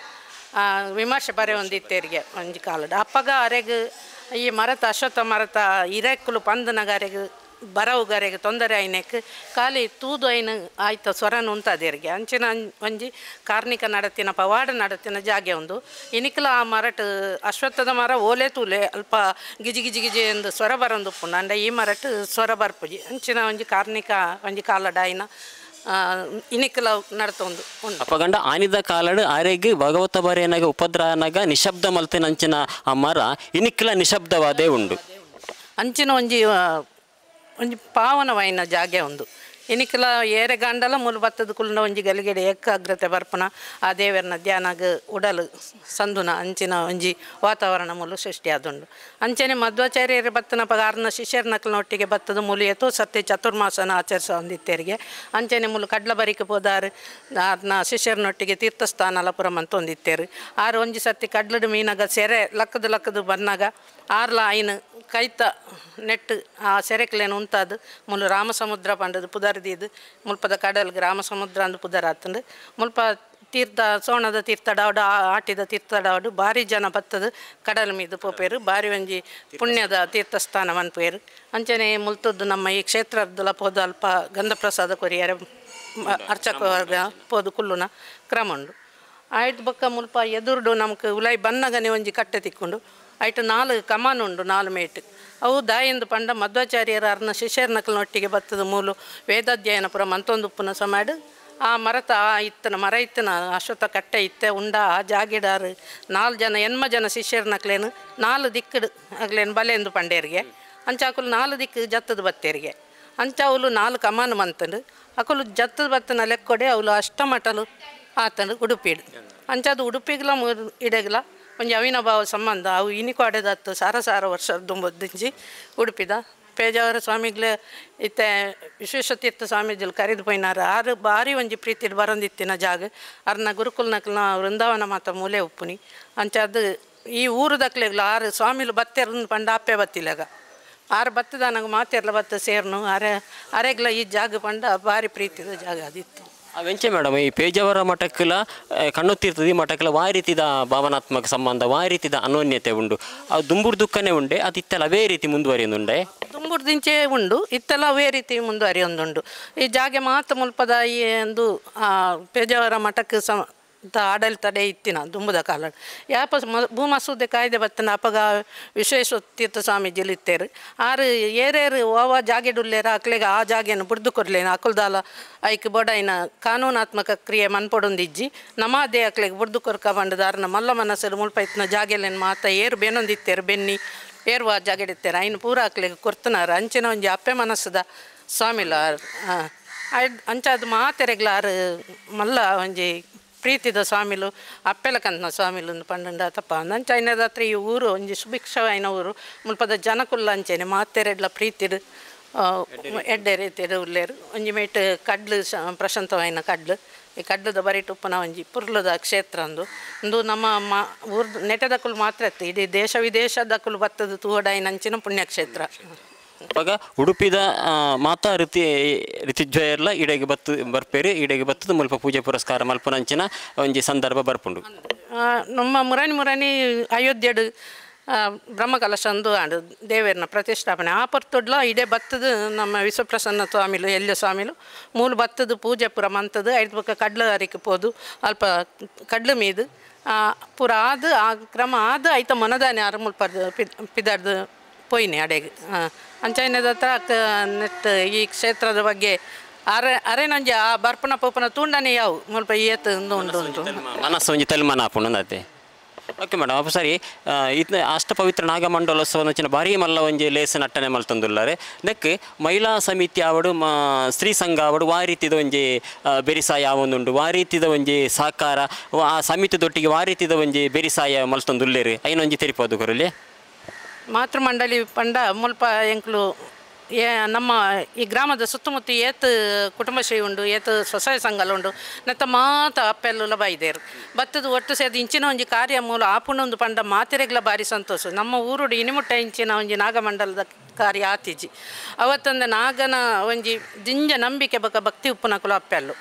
ವಿಮರ್ಶೆ ಬರೆ ಒಂದಿತ್ತೇರಿಗೆ ಒಂಜಿ ಕಾಲಡ್ ಅಪ್ಪಗ ಅರೆಗ್ ಈ ಮರತ ಅಶ್ವತ್ಥ ಮರತ ಇರೆಕ್ಕುಲು ಪಂದನಗ ಅರೆಗ್ ಬರವುಗರೆಗ್ ತೊಂದರೆ ಆಯ್ನೆಕ್ ಖಾಲಿ ತೂದು ಐನು ಆಯ್ತ ಸ್ವರನು ಉಂತಾದೇರಿಗೆ ಅಂಚಿನ ಒಂಜಿ ಕಾರ್ಣಿಕ ನಡತಿನ ಪವಾಡ ನಡತಿನ ಜಾಗೆ ಉಂದು. ಇನಿಕ್ಲ ಆ ಮರಟ್ ಅಶ್ವತ್ಥದ ಮರ ಓಲೆ ತೂಲೆ ಅಲ್ಪ ಗಿಜಿ ಗಿಜಿ ಗಿಜಿ ಎಂದು ಸ್ವರ ಬರಂದು ಉಪ್ಪುಂಡು ಅಂಡ ಈ ಮರಟ್ ಸ್ವರ ಬರ್ಪುಜಿ ಅಂಚಿನ ಒಂಜಿ ಕಾರ್ಣಿಕ ಒಂಜಿ ಕಾಲಡ ಆಯ್ನ ಇನಿಕ್ಲ ನಡತೊಂದು ಉಂಡು. ಅಪ್ಪಗಂಡ ಆನಿದ ಕಾಲಡು ಆರೆಗ್ ಭಗವತ ಬರೇನಾಗ ಉಪದ್ರನಾಗ ನಿಶಬ್ದ ಮಲ್ತಿನ ಅಂಚಿನ ಆ ಮರ ಇನಿಕ್ಲ ನಿಶಬ್ದವಾದೇ ಉಂಡು. ಅಂಚಿನ ಒಂಜಿ ಒಂಜಿ ಪಾವನವಾಯಿನ ಜಾಗೆ ಉಂದು ಇನಿಕ್ಲ ಏರೆ ಗಂಡಲ ಮೂಲು ಬತ್ತದ ಕುಲ್ನ ಒಂಜಿ ಗಲಿಗೆಡೆ ಏಕಾಗ್ರತೆ ಬರ್ಪುನ ಆ ದೇವರನ ಧ್ಯಾನಗ ಉಡಲು ಸಂದುನ ಅಂಚಿನ ಒಂಜಿ ವಾತಾವರಣ ಮೂಲು ಸೃಷ್ಟಿಯಾದುಂಡು. ಅಂಚನೆ ಮಧ್ವಾಚಾರ್ಯರ ಬತ್ತನ ಪಗಾರನ ಶಿಷ್ಯರ್ನಕ್ಲನ ಒಟ್ಟಿಗೆ ಬತ್ತದ ಮೂಲು ಏತೋ ಸತ್ಯ ಚತುರ್ಮಾಸನ ಆಚರಿಸ ಹೊಂದಿತ್ತೇರಿಗೆ. ಅಂಚನೆ ಮೂಲು ಕಡ್ಲ ಬರಿಕೆ ಪೋದಾರು ಆರ್ನ ಶಿಷ್ಯರ್ನೊಟ್ಟಿಗೆ ತೀರ್ಥಸ್ಥಾನ ಪುರಂ ಅಂತ ಹೊಂದಿತ್ತೇರು. ಆರು ಒಂಜಿ ಸತ್ಯ ಕಡ್ಲಡು ಮೀನಾಗ ಸೆರೆ ಲಕ್ಕದು ಲಕ್ಕದು ಬನ್ನಾಗ ಆರ್ಲ ಐನು ಕೈತ ನೆಟ್ಟು ಆ ಸೆರೆಕ್ಲೇನು ಉಂತಾದು ಮುಲು ರಾಮಸಮುದ್ರ ಪಂಡದು ಪುದರ್ದಿದ್ದು ಮುಲ್ಪದ ಕಡಲ್ಗೆ ರಾಮಸಮುದ್ರ ಅಂದು ಪುದರ್ ಆತಂದು ಮುಲ್ಪ ತೀರ್ಥ ಸೋಣದ ತೀರ್ಥಡಾವಡು ಆಟಿದ ತೀರ್ಥಡಾವಡು ಭಾರಿ ಜನ ಬತ್ತದು ಕಡಲ್ ಮೀದು ಪೋಪೇರು ಭಾರಿ ಒಂಜಿ ಪುಣ್ಯದ ತೀರ್ಥಸ್ಥಾನ ಮನ್ಪೇರು. ಅಂಚನೆ ಮುಲ್ತದ್ದು ನಮ್ಮ ಈ ಕ್ಷೇತ್ರದಲ್ಲ ಪೋದು ಅಲ್ಪ ಗಂಧಪ್ರಸಾದ ಕೊರಿಯರೆ ಅರ್ಚಕ ವರ್ಗ ಪೋದು ಕುಲ್ಲುನ ಕ್ರಮ ಉಂಡು. ಆಯ್ತು ಬೊಕ್ಕ ಮುಲ್ಪ ಎದುರುಡು ನಮ್ಗೆ ಉಲಾಯಿ ಬನ್ನಗನೆ ಒಂಜಿ ಕಟ್ಟೆ ತಿಕ್ಕೊಂಡು ಐಟು 4 ಕಮಾನು ಉಂಡು 4 ಮೇಟು ಅವು ದಾಯೆಂದು ಪಂಡ ಮಧ್ವಾಚಾರ್ಯರ ಅರ್ನ ಶಿಷ್ಯರ್ನಕ್ಲನೊಟ್ಟಿಗೆ ಬತ್ತದ ಮೂಲು ವೇದಾಧ್ಯಯನ ಪುರ ಮಂತೊಂದು ಉಪ್ಪುನ ಸಮಾಡು ಆ ಮರತ ಆ ಇತ್ತನ ಮರ ಇತ್ತನ ಅಶ್ವತ್ಥ ಕಟ್ಟೆ ಇತ್ತೆ ಉಂಡ ಆ ಜಾಗಿಡಾರು 4 ಜನ ಎನ್ಮ ಜನ ಶಿಷ್ಯರ್ನಕ್ಲೇನು 4 ದಿಕ್ಕಡು ಅಗ್ಲೇನು ಬಲೆಂದು ಪಂಡೇರಿಗೆ ಅಂಚಾಕುಲು 4 ದಿಕ್ಕು ಜತ್ತದ ಬತ್ತೇರಿಗೆ ಅಂಚ ಅವಳು 4 ಕಮಾನು ಮಂತಂಡು ಅಕುಲು ಜತ್ತದ ಬತ್ತನ ಲೆಕ್ಕೊಡೆ ಅವಳು ಅಷ್ಟಮಠಲು ಆತಂಡು ಉಡುಪಿಡು ಅಂಚಾದು ಉಡುಪಿಗ್ಲ ಇಡಗ್ಲ ಒಂಜಿ ಅವಿನಾಭಾವ ಸಂಬಂಧ ಅವು ಇನಿಕಾಡೆದತ್ತು ಸಾರ ಸಾರ ವರ್ಷ ದುಂಬೊದ್ದಿಂಚಿ ಉಡುಪಿದ ಪೇಜಾವರ ಸ್ವಾಮಿಗ್ಲೆ ಇತ್ತೆ ವಿಶ್ವೇಶತೀರ್ಥ ಸ್ವಾಮೀಜಿಲು ಕರೆದು ಪೋಯಿನಾರು ಆರು ಭಾರಿ ಒಂಜಿ ಪ್ರೀತಿಡ್ ಬರೊಂದಿತ್ತಿನ ಜಾಗ ಅರ್ನ ಗುರುಕುಲ್ನಕ್ಲನ ವೃಂದಾವನ ಮಾತ ಮೂಲೆ ಉಪ್ಪುನಿ ಅಂಚಾದ್ ಈ ಊರುದಕ್ಲೆಗ್ಲ ಆರು ಸ್ವಾಮಿಲು ಬತ್ತೆರ್ ಪಂಡ ಅಪ್ಪೆ ಬತ್ತಿಲಗ ಆರು ಬತ್ತದ ನಂಗೆ ಮಾತೆರ್ಲ ಬತ್ತ ಸೇರ್ನು ಅರೆ ಅರೆಗ್ಲ ಈ ಜಾಗ ಪಂಡ ಭಾರಿ ಪ್ರೀತಿದ ಜಾಗ ಅದಿತ್ತು. ವೆಂಚೆ ಮೇಡಮ್ ಈ ಪೇಜಾವರ ಮಠಕ್ಕೆಲ್ಲ ಕಣ್ಣು ಮಠಕ್ಕೆಲ್ಲ ವಾ ರೀತಿದ ಭಾವನಾತ್ಮಕ ಸಂಬಂಧ ವಾ ರೀತಿದ ಅನ್ಯೋನ್ಯತೆ ಉಂಡು ಅದು ದುಂಬುರ್ ದುಃಖನೇ ಉಂಡೆ ಅದು ಇತ್ತೆಲ್ಲ ಅವೇ ರೀತಿ ಮುಂದುವರಿಯೊಂದುಂಡೆ ದುಂಬುರ್ದಿಂಚೆ ಉಂಡು ಇತ್ತೆಲ್ಲ ಅವೇ ರೀತಿ ಮುಂದುವರಿಯೊಂದುಂಡು. ಈ ಜಾಗೆ ಮಾತ್ರ ಮುಲ್ಪದ ಈ ಒಂದು ಪೇಜಾವರ ಮಠಕ್ಕೆ ಸಮ ಆಡಳಿತಡೆ ಇತ್ತಿನ ದುಂಬುದ ಕಾಲ ಯಾಪ ಭೂಮಸೂದೆ ಕಾಯ್ದೆ ಬತ್ತನ ಅಪಗ ವಿಶ್ವೇಶ್ವರ ತೀರ್ಥ ಸ್ವಾಮೀಜಿಲು ಇತ್ತೇರು ಆರು ಏರೇರು ಓವ ಜಾಗೆಡುಲ್ಲೇರ ಅಕ್ಲೆಗೆ ಆ ಜಾಗೆಯನ್ನು ಬುಡ್ದು ಕೊರ್ಲೇನು ಅಕುಲ್ದಾಲ ಐಕ್ ಬೊಡೈನ ಕಾನೂನಾತ್ಮಕ ಕ್ರಿಯೆ ಮನ್ಪೊಡೊಂದಿಜ್ಜಿ ನಮಾದೇ ಅಕ್ಲೆಗೆ ಬುಡ್ದು ಕೊರ್ಕ ಬಂಡದಾರನ ಮಲ್ಲ ಮನಸ್ಸರು ಮುಲ್ಪ ಇತ್ತಿನ ಜಾಗೆಲೇನು ಮಾತ ಏರು ಬೇನೊಂದಿತ್ತೇರು ಬೆನ್ನಿ ಏರುವ ಜಾಗೆಡಿತ್ತೇರು ಐನು ಪೂರ ಅಕ್ಲೆಗೆ ಕೊರ್ತನಾರು ಅಂಚಿನ ಒಂಜಿ ಅಪ್ಪೆ ಮನಸ್ಸದ ಸ್ವಾಮಿಲ ಅಂಚಾದ ಮಾತೆರೆಗ್ಲ ಆರು ಮಲ್ಲ ಒಂಜಿ ಪ್ರೀತಿದ ಸ್ವಾಮಿಲು ಅಪ್ಪೆಲಕಂತನ ಸ್ವಾಮಿಲು ಪಂಡ ತಪ್ಪ ಅಂಚೈನದ ಹತ್ರ ಈ ಊರು ಒಂಜಿ ಸುಭಿಕ್ಷವಾಯಿನ ಊರು ಮುಲ್ಪದ ಜನಕುಲ್ಲ ಅಂಚೆನೆ ಮಾತೆರೆಡ್ಲ ಪ್ರೀತಿಡು ಎಡ್ಡೆ ರೀತಿಡು ಉಲ್ಲೇರು ಒಂಜಿ ಮೇಟ್ ಕಡ್ಲು ಪ್ರಶಾಂತವಾಯಿನ ಕಡ್ಲು ಈ ಕಡ್ಲದ ಬರಿಟ್ ಉಪ್ಪುನ ಒಂಜಿ ಪುರ್ಲದ ಕ್ಷೇತ್ರ ಅಂದು ಒಂದು ನಮ್ಮ ಮಾ ಊರು ನೆಟದಕ್ಕಲು ಮಾತ್ರ ಇತ್ತು ಇಡೀ ದೇಶ ವಿದೇಶದಕ್ಕಲು ಬತ್ತದ ತೂವಡಾಯಿನ ಅಂಚಿನ ಪುಣ್ಯಕ್ಷೇತ್ರ. ಅವಾಗ ಉಡುಪಿದ ಮಾತಾ ಋತಿ ಋತಿಜ್ವಯರ್ಲ ಇಡೆಗೆ ಬತ್ತು ಬರ್ಪೇರು ಇಡೆಗೆ ಬತ್ತದ ಮುಲ್ಪ ಪೂಜೆ ಪುರಸ್ಕಾರ ಮಲ್ಪುನಂಚಿನ ಒಂಜಿ ಸಂದರ್ಭ ಬರ್ಪುಂಡು. ನಮ್ಮ ಮುರಾನಿ ಮುರಾನಿ ಅಯೋಧ್ಯೆಡು ಬ್ರಹ್ಮಕಲಶ ಅಂದು ಆಂಡು ದೇವೇರ್ನ ಪ್ರತಿಷ್ಠಾಪನೆ ಆ ಪೊರ್ತುಡ್ಲ ಇಡೇ ಬತ್ತದ ನಮ್ಮ ವಿಶ್ವಪ್ರಸನ್ನ ಸ್ವಾಮಿಲು ಎಲ್ಲ ಸ್ವಾಮಿಲು ಮೂಲು ಬತ್ತದ ಪೂಜೆ ಪೂರ ಮಂತದ್ದು ಐದು ಬೊಕ್ಕ ಕಡ್ಲ ಅರಿಕೆ ಪೋದು ಅಲ್ಪ ಕಡ್ಲು ಮೀದು ಪೂರ ಆದು ಆ ಕ್ರಮ ಆದು ಐತ ಮನದಾನೆ ಆರು ಮುಲ್ಪ ಪಿದಾಡ್ದು ಪೋಯಿನಿ ಅಡೆಗೆ ಅಂಚೈನದ ಹತ್ರ ನೆಟ್ ಈ ಕ್ಷೇತ್ರದ ಬಗ್ಗೆ ಅರೆ ಅರೆನಂಜಿ ಆ ಬರ್ಪನ ಪೋಪನ ತೂಂಡನೆ ಯಾವು ಮುಲ್ಪ ಏತು ಉಂಡು ಉಂಟು ಮನಸ್ಸು ಒಂಜಿ ತಲ್ಮನ ಆಪುಂಡು. ಓಕೆ ಮೇಡಮ್ ಅಪ್ಪ ಸರಿ ಇತ್ನ ಅಷ್ಟಪವಿತ್ರ ನಾಗಮಂಡಲೋತ್ಸವ ಅಂಚಿನ ಭಾರಿ ಮಲ್ಲ ಒಂಜಿ ಲೇಸ್ ನಟ್ಟನೆ ಮಲ್ತೊಂದುಲ್ಲಾರೆ ನೆಕ್ ಮಹಿಳಾ ಸಮಿತಿ ಆವಡು ಸ್ತ್ರೀ ಸಂಘ ಆವಡು ವಾ ರೀತಿದ ಒಂಜಿ ಬೆರಿಸಾಯ ಆವೊಂದುಂಡು ವಾ ರೀತಿದ ಒಂಜಿ ಸಹಕಾರ ಆ ಸಮಿತಿದೊಟ್ಟಿಗೆ ವಾ ರೀತಿದ ಒಂಜಿ ಬೆರಿಸಾಯ ಮಲ್ತೊಂದುಲ್ಲೇರು ಐನೊಂಜಿ ತೆರಿಪೋದು ಕೊರಲಿ. ಮಾತೃಮಂಡಳಿ ಪಂಡ ಮುಲ್ಪ ಎಂಕ್ಲು ನಮ್ಮ ಈ ಗ್ರಾಮದ ಸುತ್ತಮುತ್ತ ಏತ್ ಕುಟುಂಬಶ್ರೀ ಉಂಡು ಏತ್ ಸ್ವಸಹಾಯ ಸಂಘಲ ಉಂಡು ನೆತ್ತ ಮಾತ ಅಪ್ಪೆಲ್ಲುಲ ಬೈದೇರು ಬತ್ತದ ಒಟ್ಟು ಸೇದು ಇಂಚಿನ ಒಂಜಿ ಕಾರ್ಯ ಮೂಲ ಆಪುಂಡೊಂದು ಪಂಡ ಮಾತೆರೆಗ್ಲ ಭಾರಿ ಸಂತೋಷ. ನಮ್ಮ ಊರುಡು ಇನಿಮುಟ್ಟ ಇಂಚಿನ ಒಂಜಿ ನಾಗಮಂಡಲದ ಕಾರ್ಯ ಆತಿಜಿ ಅವತ್ತೊಂದು ನಾಗನ ಒಂಜಿ ದಿಂಜ ನಂಬಿಕೆ ಬಕ ಭಕ್ತಿ ಉಪ್ಪುನಕುಲು ಅಪ್ಪೆಲ್ಲು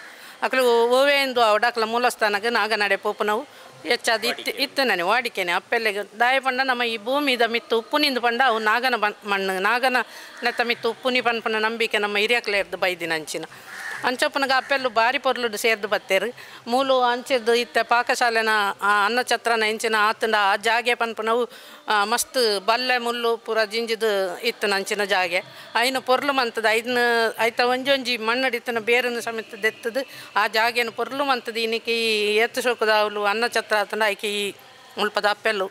ಅಕಲು ಓವೇಂದು ಅವಡಾಕಲ ಮೂಲಸ್ಥಾನಕ್ಕೆ ನಾಗನಡೆ ಪೋಪುನವು ಹೆಚ್ಚಾದ ಇತ್ತು ಇತ್ತು ನನಗೆ ವಾಡಿಕೆನೆ ಅಪ್ಪೆಲ್ಲೆಗೆ ದಾಯ ಪಂಡ ನಮ್ಮ ಈ ಭೂಮಿದ ಮಿತ್ತು ಉಪ್ಪುನಿಂದ ಪಂಡ ಅವು ನಾಗನ ಮಣ್ಣು ನಾಗನ ನೆತ್ತ ಮಿತ್ತು ಉಪ್ಪುನಿ ಪನ್ಪನ ನಂಬಿಕೆ ನಮ್ಮ ಹಿರಿಯಕ್ಲೇರ್ದು ಬೈದಿನ ಅಂಚಿನ ಅಂಚಪ್ಪನಗ ಅಪ್ಪೆಲ್ಲು ಭಾರಿ ಪೊರ್ಲುಡು ಸೇರ್ದು ಬತ್ತೇರು ಮೂಲು ಅಂಚಿದ್ದು ಇತ್ತ ಪಾಕಶಾಲೆನ ಅನ್ನಛತ್ರನ ಇಂಚಿನ ಆತಂಡ ಆ ಜಾಗೆ ಪನ್ಪನವು ಮಸ್ತ್ ಬಲ್ಲೆ ಮುಳ್ಳು ಪೂರ ಜಿಂಜಿದು ಇತ್ತು ನಂಚಿನ ಜಾಗೆ ಐನು ಪೊರ್ಲು ಮಂತದ ಐನ ಐತ ಒಂಜೊಂಜಿ ಮಣ್ಣಡಿತ್ತನ ಬೇರನ್ನು ಸಮೇತ ದೆತ್ತದು ಆ ಜಾಗೆಯನ್ನು ಪೊರ್ಲು ಮಂತದ ಇನ್ನಕ್ಕೆ ಈ ಏತು ಶೋಕದ ಅವಳು ಅನ್ನಛತ್ರ ಆತಂಡ ಐಕೆ ಈ ಮುಲ್ಪದ ಅಪ್ಪೆಲ್ಲು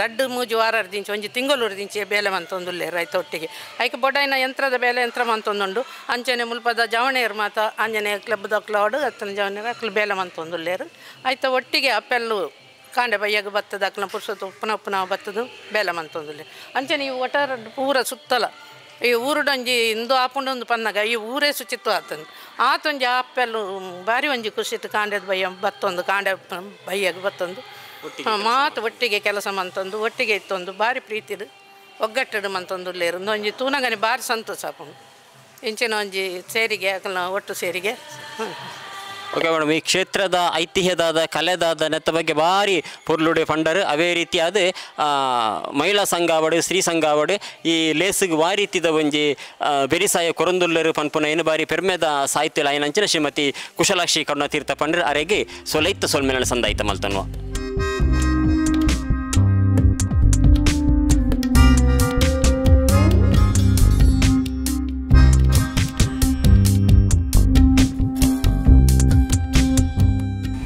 ರಡ್ಡು ಮೂಜಿ ವಾರ ದಿಂಚಿ ಒಂಜಿ ತಿಂಗಳೂರು ದಿಂಚಿ ಬೇಲೆ ಮಂತೊಂದುಲ್ಲೇರು ಐತ ಒಟ್ಟಿಗೆ ಐಕೆ ಬೊಡೈನ ಯಂತ್ರದ ಬೇಲೆ ಯಂತ್ರ ಮಂತೊಂದುಂಡು ಅಂಚನೆ ಮುಲ್ಪದ ಜವಣೇರು ಮಾತ ಆಂಜನೇಯ ಕ್ಲಬ್ದ ಕ್ಲೌಡ್ ಅತ್ತನ ಜವಣೇರು ಅಕ್ಲು ಬೇಲೆ ಮಂತೊಂದುಲ್ಲೇರು ಐತ ಒಟ್ಟಿಗೆ ಅಪ್ಪೆಲ್ಲು ಕಾಂಡೆ ಬಯ್ಯಗ ಬತ್ತದ ಅಕ್ಲ ಪುರುಷತ್ತು ಉಪ್ಪುನ ಉಪ್ಪುನ ಬತ್ತದು ಬೇಲೆ ಮಂತೊಂದುಲ್ಲೇರು ಅಂಚನೆ ಈ ಒಟ್ಟಾರೆ ಪೂರ ಸುತ್ತಲ ಈ ಊರುಡೊಂಜಿ ಇಂದು ಆಪುಂಡೊಂದು ಪನ್ನಗ ಈ ಊರೇ ಶುಚಿತ್ವ ಆತಂದು ಆತೊಂಜಿ ಆಪೆಲ್ಲು ಭಾರಿ ಒಂಜಿ ಖುಷಿತ್ತು ಕಾಂಡೆದ ಬಯ್ಯ ಬತ್ತೊಂದು ಕಾಂಡೆ ಬಯ್ಯಗ ಬತ್ತೊಂದು ಮಾತು ಒಟ್ಟಿಗೆ ಕೆಲಸ ಮಂತೊಂದು ಒಟ್ಟಿಗೆ ಇತ್ತೊಂದು ಭಾರಿ ಪ್ರೀತಿಡು ಒಗ್ಗಟ್ಟಡು ಮಂತೊಂದು ಉಲ್ಲೇರು ಒಂಜಿ ತೂನಗನೆ ಭಾರಿ ಸಂತೋಷ ಆಪುಂಡು ಇಂಚಿನ ಒಂಜಿ ಸೇರಿಗೆ ಅಕಲ್ನ ಒಟ್ಟು ಸೇರಿಗೆ. ಓಕೆ ಮೇಡಮ್, ಈ ಕ್ಷೇತ್ರದ ಐತಿಹ್ಯದಾದ ಕಲೆದಾದ ನೆತ್ತ ಬಗ್ಗೆ ಭಾರಿ ಪೊರ್ಲುಡೆ ಫಂಡರು ಅವೇ ರೀತಿಯಾದ ಮಹಿಳಾ ಸಂಘ ಆವಡು ಸ್ತ್ರೀ ಸಂಘ ಆವಡು ಈ ಲೇಸಿಗೆ ವಾ ರೀತಿದ ಒಂಜಿ ಬೆರಿಸಾಯ ಕೊರಂದುಲ್ಲರು ಪನ್ಪುನ ಏನು ಬಾರಿ ಪೆರ್ಮೆದ ಸಾಹಿತ್ಯ ಲೈನಂಚಿನ ಶ್ರೀಮತಿ ಕುಶಲಾಕ್ಷಿ ಕರುಣಾತೀರ್ಥ ಪಂಡ್ರ ಅರೆಗೆ ಸೊಲೈತ ಸೊಲ್ಮೆನ ಸಂದಾಯಿತ ಮಲ್ತನ್ವ.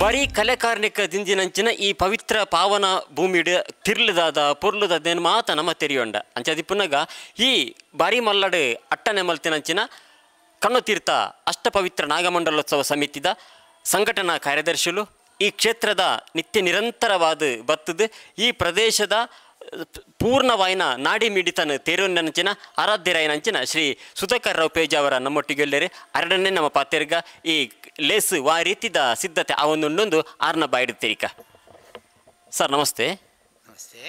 ಬರೀ ಕಲೆ ಕಾರ್ಣಿಕ ದಿಂಜಿನಂಚಿನ ಈ ಪವಿತ್ರ ಪಾವನ ಭೂಮಿಡ್ ತಿರ್ಲುದಾದ ಪೊರ್ಲುದಾದ ಮಾತ ನಮ್ಮ ತೆರಿಯೊಂಡ ಅಂಚದಿಪ್ಪುನಗ ಈ ಬಾರಿ ಮಲ್ಲಡು ಅಟ್ಟನೆ ಮಲ್ತಿನಂಚಿನ ಕಣ್ಣುತೀರ್ಥ ಅಷ್ಟಪವಿತ್ರ ನಾಗಮಂಡಲೋತ್ಸವ ಸಮಿತಿದ ಸಂಘಟನಾ ಕಾರ್ಯದರ್ಶಿಲು ಈ ಕ್ಷೇತ್ರದ ನಿತ್ಯ ನಿರಂತರವಾದ ಬತ್ತದು ಈ ಪ್ರದೇಶದ ಪೂರ್ಣವಾಯಿನ ನಾಡಿ ಮಿಡಿತನ ತೇರುನಂಚಿನ ಆರಾಧ್ಯರಾಯನಂಚಿನ ಶ್ರೀ ಸುಧಾಕರ್ ರಾವ್ ಪೇಜಾವರ ನಮ್ಮೊಟ್ಟಿಗೆ ಎಲ್ಲರೆ ಅರಡನ್ನೇ ನಮ್ಮ ಪಾತೆರ್ಗ ಈ ಲೇಸು ವಾ ರೀತಿದ ಸಿದ್ಧತೆ ಆ ಒಂದೊಂದೊಂದು ಆರ್ನ ಬಾಯಿಡುತ್ತೀರಿಕ. ಸರ್ ನಮಸ್ತೆ. ನಮಸ್ತೆ.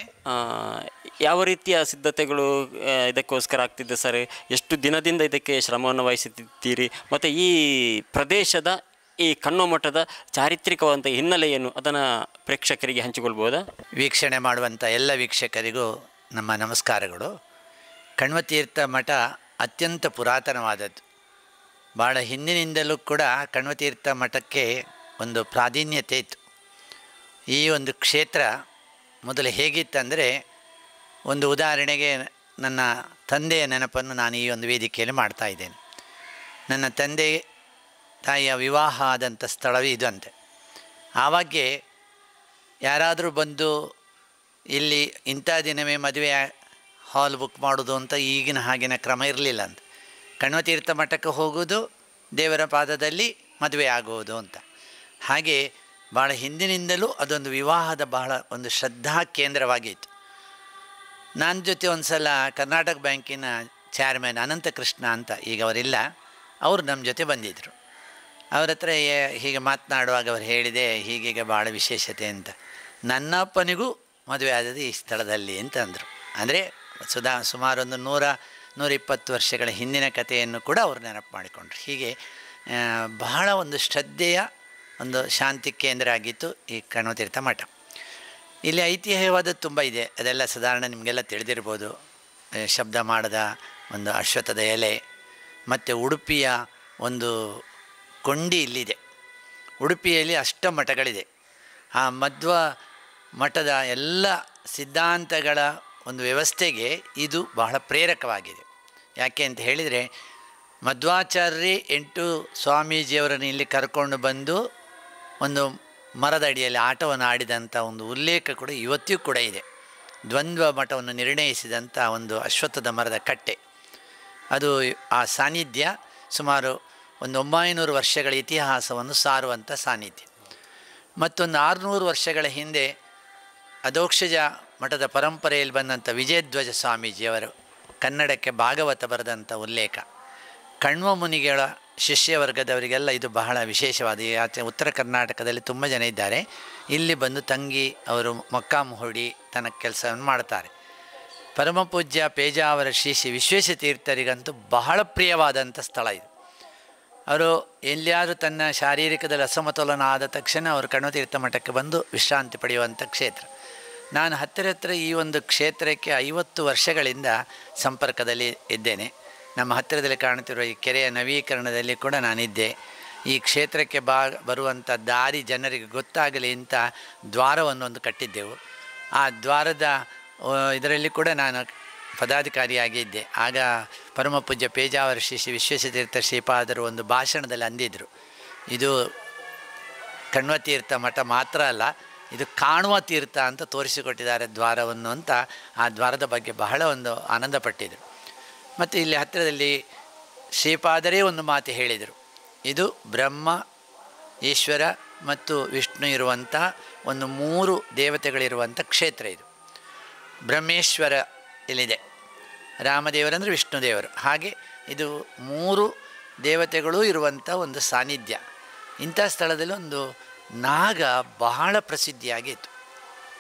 ಯಾವ ರೀತಿಯ ಸಿದ್ಧತೆಗಳು ಇದಕ್ಕೋಸ್ಕರ ಆಗ್ತಿದೆ ಸರ್? ಎಷ್ಟು ದಿನದಿಂದ ಇದಕ್ಕೆ ಶ್ರಮವನ್ನು ವಹಿಸುತ್ತಿದ್ದೀರಿ ಮತ್ತು ಈ ಪ್ರದೇಶದ ಈ ಕಣ್ಣು ಮಠದ ಚಾರಿತ್ರಿಕವಾದಂಥ ಹಿನ್ನೆಲೆಯನ್ನು ಅದನ್ನು ಪ್ರೇಕ್ಷಕರಿಗೆ ಹಂಚಿಕೊಳ್ಬೋದಾ? ವೀಕ್ಷಣೆ ಮಾಡುವಂಥ ಎಲ್ಲ ವೀಕ್ಷಕರಿಗೂ ನಮ್ಮ ನಮಸ್ಕಾರಗಳು. ಕಣ್ವತೀರ್ಥ ಮಠ ಅತ್ಯಂತ ಪುರಾತನವಾದದ್ದು. ಭಾಳ ಹಿಂದಿನಿಂದಲೂ ಕೂಡ ಕಣ್ವತೀರ್ಥ ಮಠಕ್ಕೆ ಒಂದು ಪ್ರಾಧಾನ್ಯತೆ ಇತ್ತು. ಈ ಒಂದು ಕ್ಷೇತ್ರ ಮೊದಲು ಹೇಗಿತ್ತಂದರೆ, ಒಂದು ಉದಾಹರಣೆಗೆ ನನ್ನ ತಂದೆಯ ನೆನಪನ್ನು ನಾನು ಈ ಒಂದು ವೇದಿಕೆಯಲ್ಲಿ ಮಾಡ್ತಾಯಿದ್ದೇನೆ. ನನ್ನ ತಂದೆ ತಾಯಿಯ ವಿವಾಹ ಆದಂಥ ಸ್ಥಳವೇ ಇದು ಅಂತೆ. ಆವಾಗೆ ಯಾರಾದರೂ ಬಂದು ಇಲ್ಲಿ ಇಂಥ ದಿನವೇ ಮದುವೆ ಹಾಲ್ ಬುಕ್ ಮಾಡೋದು ಅಂತ ಈಗಿನ ಹಾಗಿನ ಕ್ರಮ ಇರಲಿಲ್ಲ ಅಂತ. ಕಣ್ವತೀರ್ಥ ಮಠಕ್ಕೆ ಹೋಗೋದು, ದೇವರ ಪಾದದಲ್ಲಿ ಮದುವೆ ಆಗುವುದು ಅಂತ. ಹಾಗೆ ಭಾಳ ಹಿಂದಿನಿಂದಲೂ ಅದೊಂದು ವಿವಾಹದ ಬಹಳ ಒಂದು ಶ್ರದ್ಧಾ ಕೇಂದ್ರವಾಗಿತ್ತು. ನನ್ನ ಜೊತೆ ಒಂದು ಸಲ ಕರ್ನಾಟಕ ಬ್ಯಾಂಕಿನ ಚೇರ್ಮನ್ ಅನಂತಕೃಷ್ಣ ಅಂತ, ಈಗ ಅವರಿಲ್ಲ, ಅವರು ನಮ್ಮ ಜೊತೆ ಬಂದಿದ್ದರು. ಅವ್ರ ಹತ್ರ ಹೀಗೆ ಮಾತನಾಡುವಾಗ ಅವ್ರು ಹೇಳಿದೆ, ಹೀಗೀಗ ಭಾಳ ವಿಶೇಷತೆ ಅಂತ. ನನ್ನಪ್ಪನಿಗೂ ಮದುವೆ ಆದದ್ದು ಈ ಸ್ಥಳದಲ್ಲಿ ಅಂತ ಅಂದರು. ಅಂದರೆ ಸುಮಾರು ಒಂದು 100-120 ವರ್ಷಗಳ ಹಿಂದಿನ ಕಥೆಯನ್ನು ಕೂಡ ಅವರು ನೆನಪು ಮಾಡಿಕೊಂಡ್ರು. ಹೀಗೆ ಬಹಳ ಒಂದು ಶ್ರದ್ಧೆಯ ಒಂದು ಶಾಂತಿ ಕೇಂದ್ರ ಆಗಿತ್ತು ಈ ಕಣ್ವತೀರ್ಥ ಮಠ. ಇಲ್ಲಿ ಐತಿಹ್ಯವಾದದ್ದು ತುಂಬ ಇದೆ, ಅದೆಲ್ಲ ಸಾಧಾರಣ ನಿಮಗೆಲ್ಲ ತಿಳಿದಿರ್ಬೋದು. ಶಬ್ದ ಮಾಡದ ಒಂದು ಅಶ್ವತ್ಥದ ಎಲೆ, ಮತ್ತು ಉಡುಪಿಯ ಒಂದು ಕೊಂಡಿ ಇಲ್ಲಿದೆ. ಉಡುಪಿಯಲ್ಲಿ ಅಷ್ಟಮಠಗಳಿದೆ. ಆ ಮಧ್ವ ಮಠದ ಎಲ್ಲ ಸಿದ್ಧಾಂತಗಳ ಒಂದು ವ್ಯವಸ್ಥೆಗೆ ಇದು ಬಹಳ ಪ್ರೇರಕವಾಗಿದೆ. ಯಾಕೆ ಅಂತ ಹೇಳಿದರೆ, ಮಧ್ವಾಚಾರ್ಯರೇ 8 ಸ್ವಾಮೀಜಿಯವರನ್ನು ಇಲ್ಲಿ ಕರ್ಕೊಂಡು ಬಂದು ಒಂದು ಮರದ ಅಡಿಯಲ್ಲಿ ಆಟವನ್ನು ಆಡಿದಂಥ ಒಂದು ಉಲ್ಲೇಖ ಕೂಡ ಇವತ್ತಿಗೂ ಕೂಡ ಇದೆ. ದ್ವಂದ್ವ ಮಠವನ್ನು ನಿರ್ಣಯಿಸಿದಂಥ ಒಂದು ಅಶ್ವತ್ಥದ ಮರದ ಕಟ್ಟೆ ಅದು. ಆ ಸಾನ್ನಿಧ್ಯ ಸುಮಾರು ಒಂದು 900 ವರ್ಷಗಳ ಇತಿಹಾಸವನ್ನು ಸಾರುವಂಥ ಸಾನ್ನಿಧ್ಯ. ಮತ್ತೊಂದು 600 ವರ್ಷಗಳ ಹಿಂದೆ ಅಧೋಕ್ಷಜ ಮಠದ ಪರಂಪರೆಯಲ್ಲಿ ಬಂದಂಥ ವಿಜಯಧ್ವಜ ಸ್ವಾಮೀಜಿಯವರು ಕನ್ನಡಕ್ಕೆ ಭಾಗವತ ಬರೆದಂಥ ಉಲ್ಲೇಖ. ಕಣ್ವ ಮುನಿಗಳ ಶಿಷ್ಯವರ್ಗದವರಿಗೆಲ್ಲ ಇದು ಬಹಳ ವಿಶೇಷವಾದ. ಆಚೆ ಉತ್ತರ ಕರ್ನಾಟಕದಲ್ಲಿ ತುಂಬ ಜನ ಇದ್ದಾರೆ. ಇಲ್ಲಿ ಬಂದು ತಂಗಿ ಅವರು ಮೊಕ್ಕಾಂ ಹೂಡಿ ತನ್ನ ಕೆಲಸವನ್ನು ಮಾಡ್ತಾರೆ. ಪರಮಪೂಜ್ಯ ಪೇಜಾವರ ಶ್ರೀ ಶ್ರೀ ವಿಶ್ವೇಶತೀರ್ಥರಿಗಂತೂ ಬಹಳ ಪ್ರಿಯವಾದಂಥ ಸ್ಥಳ ಇದು. ಅವರು ಎಲ್ಲಿಯಾದರೂ ತನ್ನ ಶಾರೀರಿಕದಲ್ಲಿ ಅಸಮತೋಲನ ಆದ ತಕ್ಷಣ ಅವರು ಕಣ್ವತೀರ್ಥ ಮಠಕ್ಕೆ ಬಂದು ವಿಶ್ರಾಂತಿ ಪಡೆಯುವಂಥ ಕ್ಷೇತ್ರ. ನಾನು ಹತ್ತಿರ ಹತ್ತಿರ ಈ ಒಂದು ಕ್ಷೇತ್ರಕ್ಕೆ 50 ವರ್ಷಗಳಿಂದ ಸಂಪರ್ಕದಲ್ಲಿ ಇದ್ದೇನೆ. ನಮ್ಮ ಹತ್ತಿರದಲ್ಲಿ ಕಾಣುತ್ತಿರುವ ಈ ಕೆರೆಯ ನವೀಕರಣದಲ್ಲಿ ಕೂಡ ನಾನಿದ್ದೆ. ಈ ಕ್ಷೇತ್ರಕ್ಕೆ ಬರುವಂಥ ದಾರಿ ಜನರಿಗೆ ಗೊತ್ತಾಗಲಿ ಅಂತ ದ್ವಾರವನ್ನು ಒಂದು ಕಟ್ಟಿದ್ದೆವು. ಆ ದ್ವಾರದ ಇದರಲ್ಲಿ ಕೂಡ ನಾನು ಪದಾಧಿಕಾರಿಯಾಗಿದ್ದೆ. ಆಗ ಪರಮಪೂಜ್ಯ ಪೇಜಾವರ ಶ್ರೀ ಶ್ರೀ ವಿಶ್ವೇಶತೀರ್ಥ ಶ್ರೀಪಾದರು ಒಂದು ಭಾಷಣದಲ್ಲಿ ಅಂದಿದ್ದರು, ಇದು ಕಣ್ವತೀರ್ಥ ಮಠ ಮಾತ್ರ ಅಲ್ಲ, ಇದು ಕಾಣುವ ತೀರ್ಥ ಅಂತ ತೋರಿಸಿಕೊಟ್ಟಿದ್ದಾರೆ ದ್ವಾರವನ್ನು ಅಂತ. ಆ ದ್ವಾರದ ಬಗ್ಗೆ ಬಹಳ ಒಂದು ಆನಂದಪಟ್ಟಿದ್ದರು. ಮತ್ತು ಇಲ್ಲಿ ಹತ್ತಿರದಲ್ಲಿ ಶ್ರೀಪಾದರೇ ಒಂದು ಮಾತು ಹೇಳಿದರು, ಇದು ಬ್ರಹ್ಮ, ಈಶ್ವರ ಮತ್ತು ವಿಷ್ಣು ಇರುವಂಥ ಒಂದು 3 ದೇವತೆಗಳಿರುವಂಥ ಕ್ಷೇತ್ರ ಇದು. ಬ್ರಹ್ಮೇಶ್ವರ ಇಲ್ಲಿದೆ, ರಾಮದೇವರಂದರೆ ವಿಷ್ಣುದೇವರು, ಹಾಗೆ ಇದು 3 ದೇವತೆಗಳೂ ಇರುವಂಥ ಒಂದು ಸಾನ್ನಿಧ್ಯ. ಇಂಥ ಸ್ಥಳದಲ್ಲಿ ಒಂದು ನಾಗ ಬಹಳ ಪ್ರಸಿದ್ಧಿಯಾಗಿತ್ತು.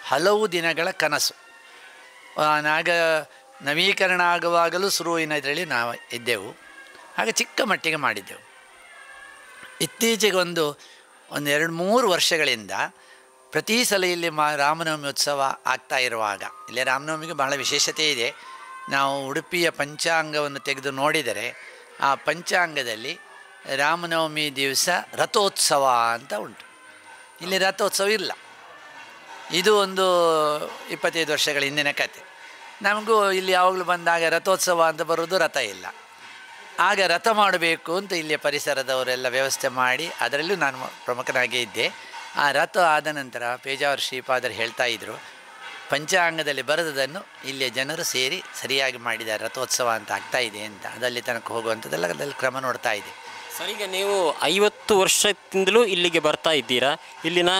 ಹಲವು ದಿನಗಳ ಕನಸು ಆ ನಾಗ ನವೀಕರಣ ಆಗುವಾಗಲೂ ಶುರುವಿನ ಇದರಲ್ಲಿ ನಾವು ಇದ್ದೆವು, ಹಾಗೆ ಚಿಕ್ಕ ಮಟ್ಟಿಗೆ ಮಾಡಿದ್ದೆವು. ಇತ್ತೀಚೆಗೆ ಒಂದು ಒಂದು 2-3 ವರ್ಷಗಳಿಂದ ಪ್ರತಿ ಸಲ ಇಲ್ಲಿ ರಾಮನವಮಿ ಉತ್ಸವ ಆಗ್ತಾ ಇರುವಾಗ, ಇಲ್ಲಿ ರಾಮನವಮಿಗೆ ಬಹಳ ವಿಶೇಷತೆ ಇದೆ. ನಾವು ಉಡುಪಿಯ ಪಂಚಾಂಗವನ್ನು ತೆಗೆದು ನೋಡಿದರೆ ಆ ಪಂಚಾಂಗದಲ್ಲಿ ರಾಮನವಮಿ ದಿವಸ ರಥೋತ್ಸವ ಅಂತ ಉಂಟು. ಇಲ್ಲಿ ರಥೋತ್ಸವ ಇಲ್ಲ. ಇದು ಒಂದು 25 ವರ್ಷಗಳ ಹಿಂದಿನ ಕತೆ. ನಮಗೂ ಇಲ್ಲಿ ಯಾವಾಗಲೂ ಬಂದಾಗ ರಥೋತ್ಸವ ಅಂತ ಬರೋದು, ರಥ ಇಲ್ಲ. ಆಗ ರಥ ಮಾಡಬೇಕು ಅಂತ ಇಲ್ಲಿಯ ಪರಿಸರದವರೆಲ್ಲ ವ್ಯವಸ್ಥೆ ಮಾಡಿ, ಅದರಲ್ಲೂ ನಾನು ಪ್ರಮುಖನಾಗೇ ಇದ್ದೆ. ಆ ರಥ ಆದ ನಂತರ ಪೇಜಾವರ ಶ್ರೀಪಾದರು ಹೇಳ್ತಾ ಇದ್ದರು, ಪಂಚಾಂಗದಲ್ಲಿ ಬರೆದದನ್ನು ಇಲ್ಲಿಯ ಜನರು ಸೇರಿ ಸರಿಯಾಗಿ ಮಾಡಿದ್ದಾರೆ, ರಥೋತ್ಸವ ಅಂತ ಆಗ್ತಾ ಇದೆ ಅಂತ. ಅದಲ್ಲಿ ತನಕ ಹೋಗುವಂಥದ್ದೆಲ್ಲ ಅದರಲ್ಲಿ ಕ್ರಮ ನೋಡ್ತಾ ಇದೆ. ಸರ್, ಈಗ ನೀವು 50 ವರ್ಷದಿಂದಲೂ ಇಲ್ಲಿಗೆ ಬರ್ತಾ ಇದ್ದೀರಾ, ಇಲ್ಲಿನ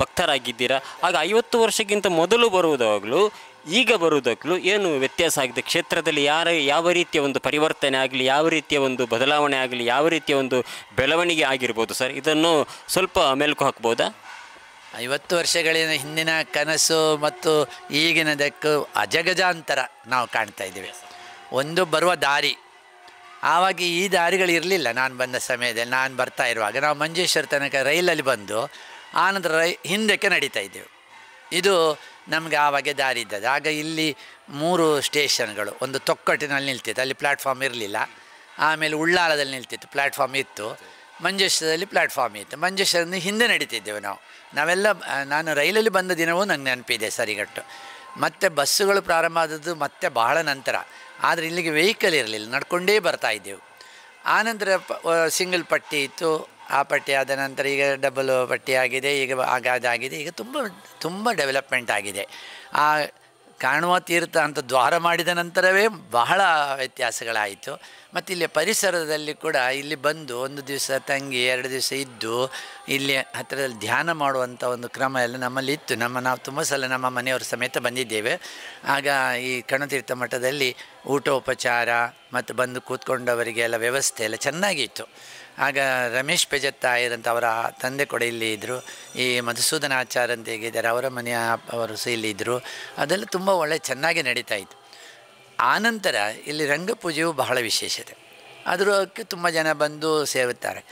ಭಕ್ತರಾಗಿದ್ದೀರಾ. ಆಗ 50 ವರ್ಷಕ್ಕಿಂತ ಮೊದಲು ಬರುವುದಾಗಲೂ ಈಗ ಬರುವುದಾಗಲೂ ಏನು ವ್ಯತ್ಯಾಸ ಆಗಿದೆ? ಕ್ಷೇತ್ರದಲ್ಲಿ ಯಾವ ರೀತಿಯ ಒಂದು ಪರಿವರ್ತನೆ ಆಗಲಿ, ಯಾವ ರೀತಿಯ ಒಂದು ಬದಲಾವಣೆ ಆಗಲಿ, ಯಾವ ರೀತಿಯ ಒಂದು ಬೆಳವಣಿಗೆ ಆಗಿರ್ಬೋದು ಸರ್, ಇದನ್ನು ಸ್ವಲ್ಪ ಮೆಲುಕು ಹಾಕ್ಬೋದಾ? 50 ವರ್ಷಗಳಿನ ಹಿಂದಿನ ಕನಸು ಮತ್ತು ಈಗಿನದಕ್ಕೂ ಅಜಗಜಾಂತರ ನಾವು ಕಾಣ್ತಾ ಇದ್ದೀವಿ. ಒಂದು ಬರುವ ದಾರಿ, ಆವಾಗ ಈ ದಾರಿಗಳು ಇರಲಿಲ್ಲ. ನಾನು ಬಂದ ಸಮಯದಲ್ಲಿ, ನಾನು ಬರ್ತಾ ಇರುವಾಗ ನಾವು ಮಂಜೇಶ್ವರ ತನಕ ರೈಲಲ್ಲಿ ಬಂದು ಆನಂತರ ಹಿಂದಕ್ಕೆ ನಡೀತಾ ಇದ್ದೆವು. ಇದು ನಮಗೆ ಆವಾಗ ದಾರಿ ಇದ್ದದ್ದು. ಆಗ ಇಲ್ಲಿ 3 ಸ್ಟೇಷನ್ಗಳು, ಒಂದು ತೊಕ್ಕಟ್ಟಿನಲ್ಲಿ ನಿಲ್ತಿತ್ತು, ಅಲ್ಲಿ ಪ್ಲ್ಯಾಟ್ಫಾರ್ಮ್ ಇರಲಿಲ್ಲ. ಆಮೇಲೆ ಉಳ್ಳಾಲದಲ್ಲಿ ನಿಲ್ತಿತ್ತು, ಪ್ಲ್ಯಾಟ್ಫಾರ್ಮ್ ಇತ್ತು. ಮಂಜೇಶ್ವರದಲ್ಲಿ ಪ್ಲ್ಯಾಟ್ಫಾರ್ಮ್ ಇತ್ತು. ಮಂಜೇಶ್ವರದಿಂದ ಹಿಂದೆ ನಡೀತಿದ್ದೆವು ನಾವು. ನಾವೆಲ್ಲ, ನಾನು ರೈಲಲ್ಲಿ ಬಂದ ದಿನವೂ ನನಗೆ ನೆನಪಿದೆ ಸರಿಗಟ್ಟು. ಮತ್ತು ಬಸ್ಸುಗಳು ಪ್ರಾರಂಭ ಆದದ್ದು ಮತ್ತೆ ಬಹಳ ನಂತರ. ಆದರೆ ಇಲ್ಲಿಗೆ ವೆಹಿಕಲ್ ಇರಲಿಲ್ಲ, ನಡ್ಕೊಂಡೇ ಬರ್ತಾಯಿದ್ದೆವು. ಆನಂತರ ಸಿಂಗಲ್ ಪಟ್ಟಿ ಇತ್ತು. ಆ ಪಟ್ಟಿ ಆದ ನಂತರ ಈಗ ಡಬಲ್ ಪಟ್ಟಿ ಆಗಿದೆ, ಈಗ ಆಗಾದಾಗಿದೆ. ಈಗ ತುಂಬ ತುಂಬ ಡೆವಲಪ್ಮೆಂಟ್ ಆಗಿದೆ. ಆ ಕಾಣುವ ತೀರ್ಥ ಅಂತ ದ್ವಾರ ಮಾಡಿದ ನಂತರವೇ ಬಹಳ ವ್ಯತ್ಯಾಸಗಳಾಯಿತು. ಮತ್ತು ಇಲ್ಲಿ ಪರಿಸರದಲ್ಲಿ ಕೂಡ ಇಲ್ಲಿ ಬಂದು ಒಂದು ದಿವಸ ತಂಗಿ 2 ದಿವಸ ಇದ್ದು ಇಲ್ಲಿ ಹತ್ತಿರದಲ್ಲಿ ಧ್ಯಾನ ಮಾಡುವಂಥ ಒಂದು ಕ್ರಮ ಎಲ್ಲ ನಮ್ಮಲ್ಲಿ ಇತ್ತು. ನಾವು ತುಂಬ ಸಲ ನಮ್ಮ ಮನೆಯವರು ಸಮೇತ ಬಂದಿದ್ದೇವೆ. ಆಗ ಈ ಕಣ್ವತೀರ್ಥ ಮಠದಲ್ಲಿ ಊಟೋಪಚಾರ ಮತ್ತು ಬಂದು ಕೂತ್ಕೊಂಡವರಿಗೆ ಎಲ್ಲ ವ್ಯವಸ್ಥೆ ಎಲ್ಲ ಚೆನ್ನಾಗಿತ್ತು. ಆಗ ರಮೇಶ್ ಪೆಜತ್ತಾಯರಂತ ಅವರ ತಂದೆ ಕೂಡ ಇಲ್ಲಿ ಇದ್ದರು. ಈ ಮಧುಸೂದನಾಚಾರ್ಯ ಅಂತ ಹೇಗಿದ್ದಾರೆ ಅವರ ಮನೆಯ ಅವರು ಸಹ ಇಲ್ಲಿ ಇದ್ದರು. ಅದೆಲ್ಲ ತುಂಬ ಒಳ್ಳೆ ಚೆನ್ನಾಗಿ ನಡೀತಾ ಇತ್ತು. ಆನಂತರ ಇಲ್ಲಿ ರಂಗಪೂಜೆಯು ಬಹಳ ವಿಶೇಷತೆ. ಅದಕ್ಕೆ ತುಂಬ ಜನ ಬಂದು ಸೇರುತ್ತಾರೆ.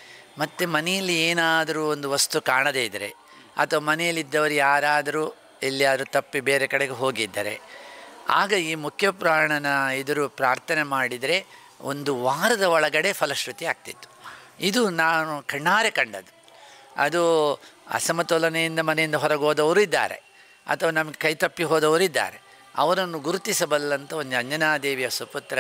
ಮತ್ತು ಮನೆಯಲ್ಲಿ ಏನಾದರೂ ಒಂದು ವಸ್ತು ಕಾಣದೇ ಇದ್ದರೆ, ಅಥವಾ ಮನೆಯಲ್ಲಿದ್ದವರು ಯಾರಾದರೂ ಎಲ್ಲಿಯಾದರೂ ತಪ್ಪಿ ಬೇರೆ ಕಡೆಗೆ ಹೋಗಿದ್ದರೆ, ಆಗ ಈ ಮುಖ್ಯ ಪ್ರಾಣನ ಎದುರು ಪ್ರಾರ್ಥನೆ ಮಾಡಿದರೆ ಒಂದು ವಾರದ ಒಳಗಡೆ ಫಲಶ್ರುತಿ ಆಗ್ತಿತ್ತು. ಇದು ನಾನು ಕಣ್ಣಾರೆ ಕಂಡದ್ದು. ಅದು ಅಸಮತೋಲನೆಯಿಂದ ಮನೆಯಿಂದ ಹೊರಗೆ ಹೋದವರು ಇದ್ದಾರೆ, ಅಥವಾ ನಮಗೆ ಕೈ ತಪ್ಪಿ ಹೋದವರು ಇದ್ದಾರೆ. ಅವರನ್ನು ಗುರುತಿಸಬಲ್ಲಂಥ ಒಂದು ಅಂಜನಾದೇವಿಯ ಸುಪುತ್ರ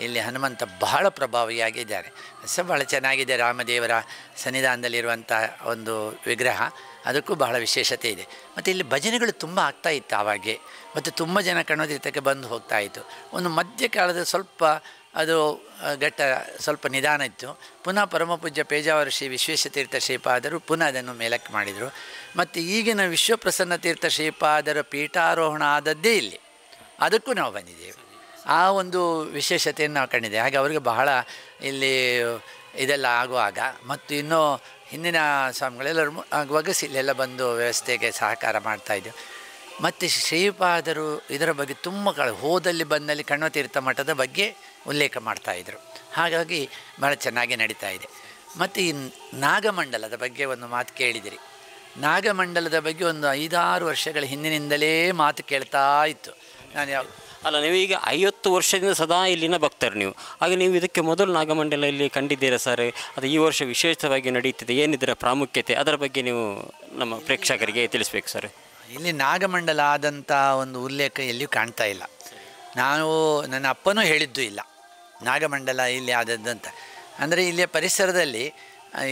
ಇಲ್ಲಿ ಹನುಮಂತ ಬಹಳ ಪ್ರಭಾವಿಯಾಗಿದ್ದಾರೆ. ಸಹ ಬಹಳ ಚೆನ್ನಾಗಿದೆ ರಾಮದೇವರ ಸನ್ನಿಧಾನದಲ್ಲಿರುವಂಥ ಒಂದು ವಿಗ್ರಹ, ಅದಕ್ಕೂ ಬಹಳ ವಿಶೇಷತೆ ಇದೆ. ಮತ್ತು ಇಲ್ಲಿ ಭಜನೆಗಳು ತುಂಬ ಆಗ್ತಾಯಿತ್ತು ಆವಾಗೆ, ಮತ್ತು ತುಂಬ ಜನ ಕಣ್ವತೀರ್ಥಕ್ಕೆ ಬಂದು ಹೋಗ್ತಾಯಿತ್ತು. ಒಂದು ಮಧ್ಯಕಾಲದ ಸ್ವಲ್ಪ ಅದು ಘಟ್ಟ ಸ್ವಲ್ಪ ನಿಧಾನ ಇತ್ತು. ಪುನಃ ಪರಮಪೂಜ್ಯ ಪೇಜಾವರ ಶ್ರೀ ವಿಶ್ವೇಶತೀರ್ಥ ಶ್ರೀಪಾದರು ಪುನಃ ಅದನ್ನು ಮೇಲಕ್ಕೆ ಮಾಡಿದರು. ಮತ್ತು ಈಗಿನ ವಿಶ್ವಪ್ರಸನ್ನ ತೀರ್ಥ ಶ್ರೀಪಾದರ ಪೀಠಾರೋಹಣ ಆದದ್ದೇ ಇಲ್ಲಿ, ಅದಕ್ಕೂ ನಾವು ಬಂದಿದ್ದೇವೆ. ಆ ಒಂದು ವಿಶೇಷತೆಯನ್ನು ನಾವು ಕಂಡಿದ್ದೇವೆ. ಹಾಗೆ ಅವರಿಗೆ ಬಹಳ ಇಲ್ಲಿ ಇದೆಲ್ಲ ಆಗುವಾಗ ಮತ್ತು ಇನ್ನೂ ಹಿಂದಿನ ಸ್ವಾಮಿಗಳೆಲ್ಲರೂ ಆಗುವಾಗ ಇಲ್ಲೆಲ್ಲ ಬಂದು ವ್ಯವಸ್ಥೆಗೆ ಸಹಕಾರ ಮಾಡ್ತಾಯಿದ್ದೆವು. ಮತ್ತು ಶ್ರೀಪಾದರು ಇದರ ಬಗ್ಗೆ ತುಂಬ ಹೋದಲ್ಲಿ ಬಂದಲ್ಲಿ ಕಣ್ವತೀರ್ಥ ಮಠದ ಬಗ್ಗೆ ಉಲ್ಲೇಖ ಮಾಡ್ತಾಯಿದ್ರು. ಹಾಗಾಗಿ ಭಾಳ ಚೆನ್ನಾಗಿ ನಡೀತಾ ಇದೆ. ಮತ್ತು ಈ ನಾಗಮಂಡಲದ ಬಗ್ಗೆ ಒಂದು ಮಾತು ಕೇಳಿದಿರಿ. ನಾಗಮಂಡಲದ ಬಗ್ಗೆ ಒಂದು 5-6 ವರ್ಷಗಳ ಹಿಂದಿನಿಂದಲೇ ಮಾತು ಕೇಳ್ತಾ ಇತ್ತು. ನಾನು ಯಾವ ಅಲ್ಲ, ನೀವು ಈಗ 50 ವರ್ಷದಿಂದ ಸದಾ ಇಲ್ಲಿನ ಭಕ್ತರು ನೀವು. ಆಗ ನೀವು ಇದಕ್ಕೆ ಮೊದಲು ನಾಗಮಂಡಲ ಇಲ್ಲಿ ಕಂಡಿದ್ದೀರಾ ಸರ್? ಅದು ಈ ವರ್ಷ ವಿಶೇಷವಾಗಿ ನಡೆಯುತ್ತಿದೆ, ಏನಿದರ ಪ್ರಾಮುಖ್ಯತೆ, ಅದರ ಬಗ್ಗೆ ನೀವು ನಮ್ಮ ಪ್ರೇಕ್ಷಕರಿಗೆ ತಿಳಿಸ್ಬೇಕು ಸರ್. ಇಲ್ಲಿ ನಾಗಮಂಡಲ ಆದಂಥ ಒಂದು ಉಲ್ಲೇಖ ಎಲ್ಲಿಯೂ ಕಾಣ್ತಾ ಇಲ್ಲ. ನಾನು ನನ್ನ ಅಪ್ಪನೂ ಹೇಳಿದ್ದು ಇಲ್ಲ ನಾಗಮಂಡಲ ಇಲ್ಲಿ ಆದದ್ದಂತ. ಅಂದರೆ ಇಲ್ಲಿಯ ಪರಿಸರದಲ್ಲಿ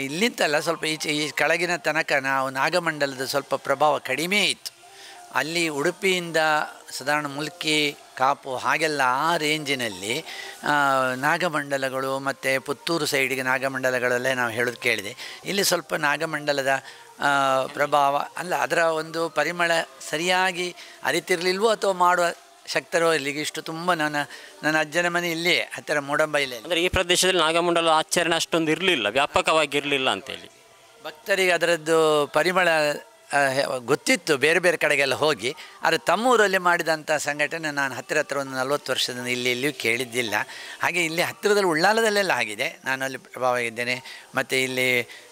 ಇಲ್ಲಿಂತಲ್ಲ, ಸ್ವಲ್ಪ ಈಚೆ ಈ ಕೆಳಗಿನ ತನಕ ನಾವು ನಾಗಮಂಡಲದ ಸ್ವಲ್ಪ ಪ್ರಭಾವ ಕಡಿಮೆ ಇತ್ತು. ಅಲ್ಲಿ ಉಡುಪಿಯಿಂದ ಸಾಧಾರಣ ಮುಲ್ಕಿ, ಕಾಪು ಹಾಗೆಲ್ಲ ಆ ರೇಂಜಿನಲ್ಲಿ ನಾಗಮಂಡಲಗಳು ಮತ್ತು ಪುತ್ತೂರು ಸೈಡಿಗೆ ನಾಗಮಂಡಲಗಳಲ್ಲೇ ನಾವು ಹೇಳೋದು ಕೇಳಿದೆ. ಇಲ್ಲಿ ಸ್ವಲ್ಪ ನಾಗಮಂಡಲದ ಪ್ರಭಾವ ಅಲ್ಲ, ಅದರ ಒಂದು ಪರಿಮಳ ಸರಿಯಾಗಿ ಅರಿತಿರಲಿಲ್ವೋ ಅಥವಾ ಮಾಡುವ ಶಕ್ತರೋ ಇಲ್ಲಿಗೆ ಇಷ್ಟು ತುಂಬ. ನನ್ನ ನನ್ನ ಅಜ್ಜನ ಮನೆ ಇಲ್ಲಿಯೇ ಹತ್ತಿರ ಮೂಡಂಬೈಲಲ್ಲಿ. ಅಂದರೆ ಈ ಪ್ರದೇಶದಲ್ಲಿ ನಾಗಮಂಡಲ ಆಚರಣೆ ಅಷ್ಟೊಂದು ಇರಲಿಲ್ಲ, ವ್ಯಾಪಕವಾಗಿರಲಿಲ್ಲ ಅಂತೇಳಿ ಭಕ್ತರಿಗೆ ಅದರದ್ದು ಪರಿಮಳ ಗೊತ್ತಿತ್ತು ಬೇರೆ ಬೇರೆ ಕಡೆಗೆಲ್ಲ ಹೋಗಿ. ಆದರೆ ತಮ್ಮೂರಲ್ಲಿ ಮಾಡಿದಂಥ ಸಂಘಟನೆ ನಾನು ಹತ್ತಿರ ಹತ್ತಿರ ಒಂದು 40 ವರ್ಷದಿಂದ ಇಲ್ಲಿ ಇಲ್ಲಿಯೂ ಕೇಳಿದ್ದಿಲ್ಲ. ಹಾಗೆ ಇಲ್ಲಿ ಹತ್ತಿರದಲ್ಲಿ ಉಳ್ಳಾಲದಲ್ಲೆಲ್ಲ ಆಗಿದೆ, ನಾನು ಅಲ್ಲಿ ಪ್ರಭಾವ ಇದ್ದೇನೆ. ಮತ್ತು ಇಲ್ಲಿ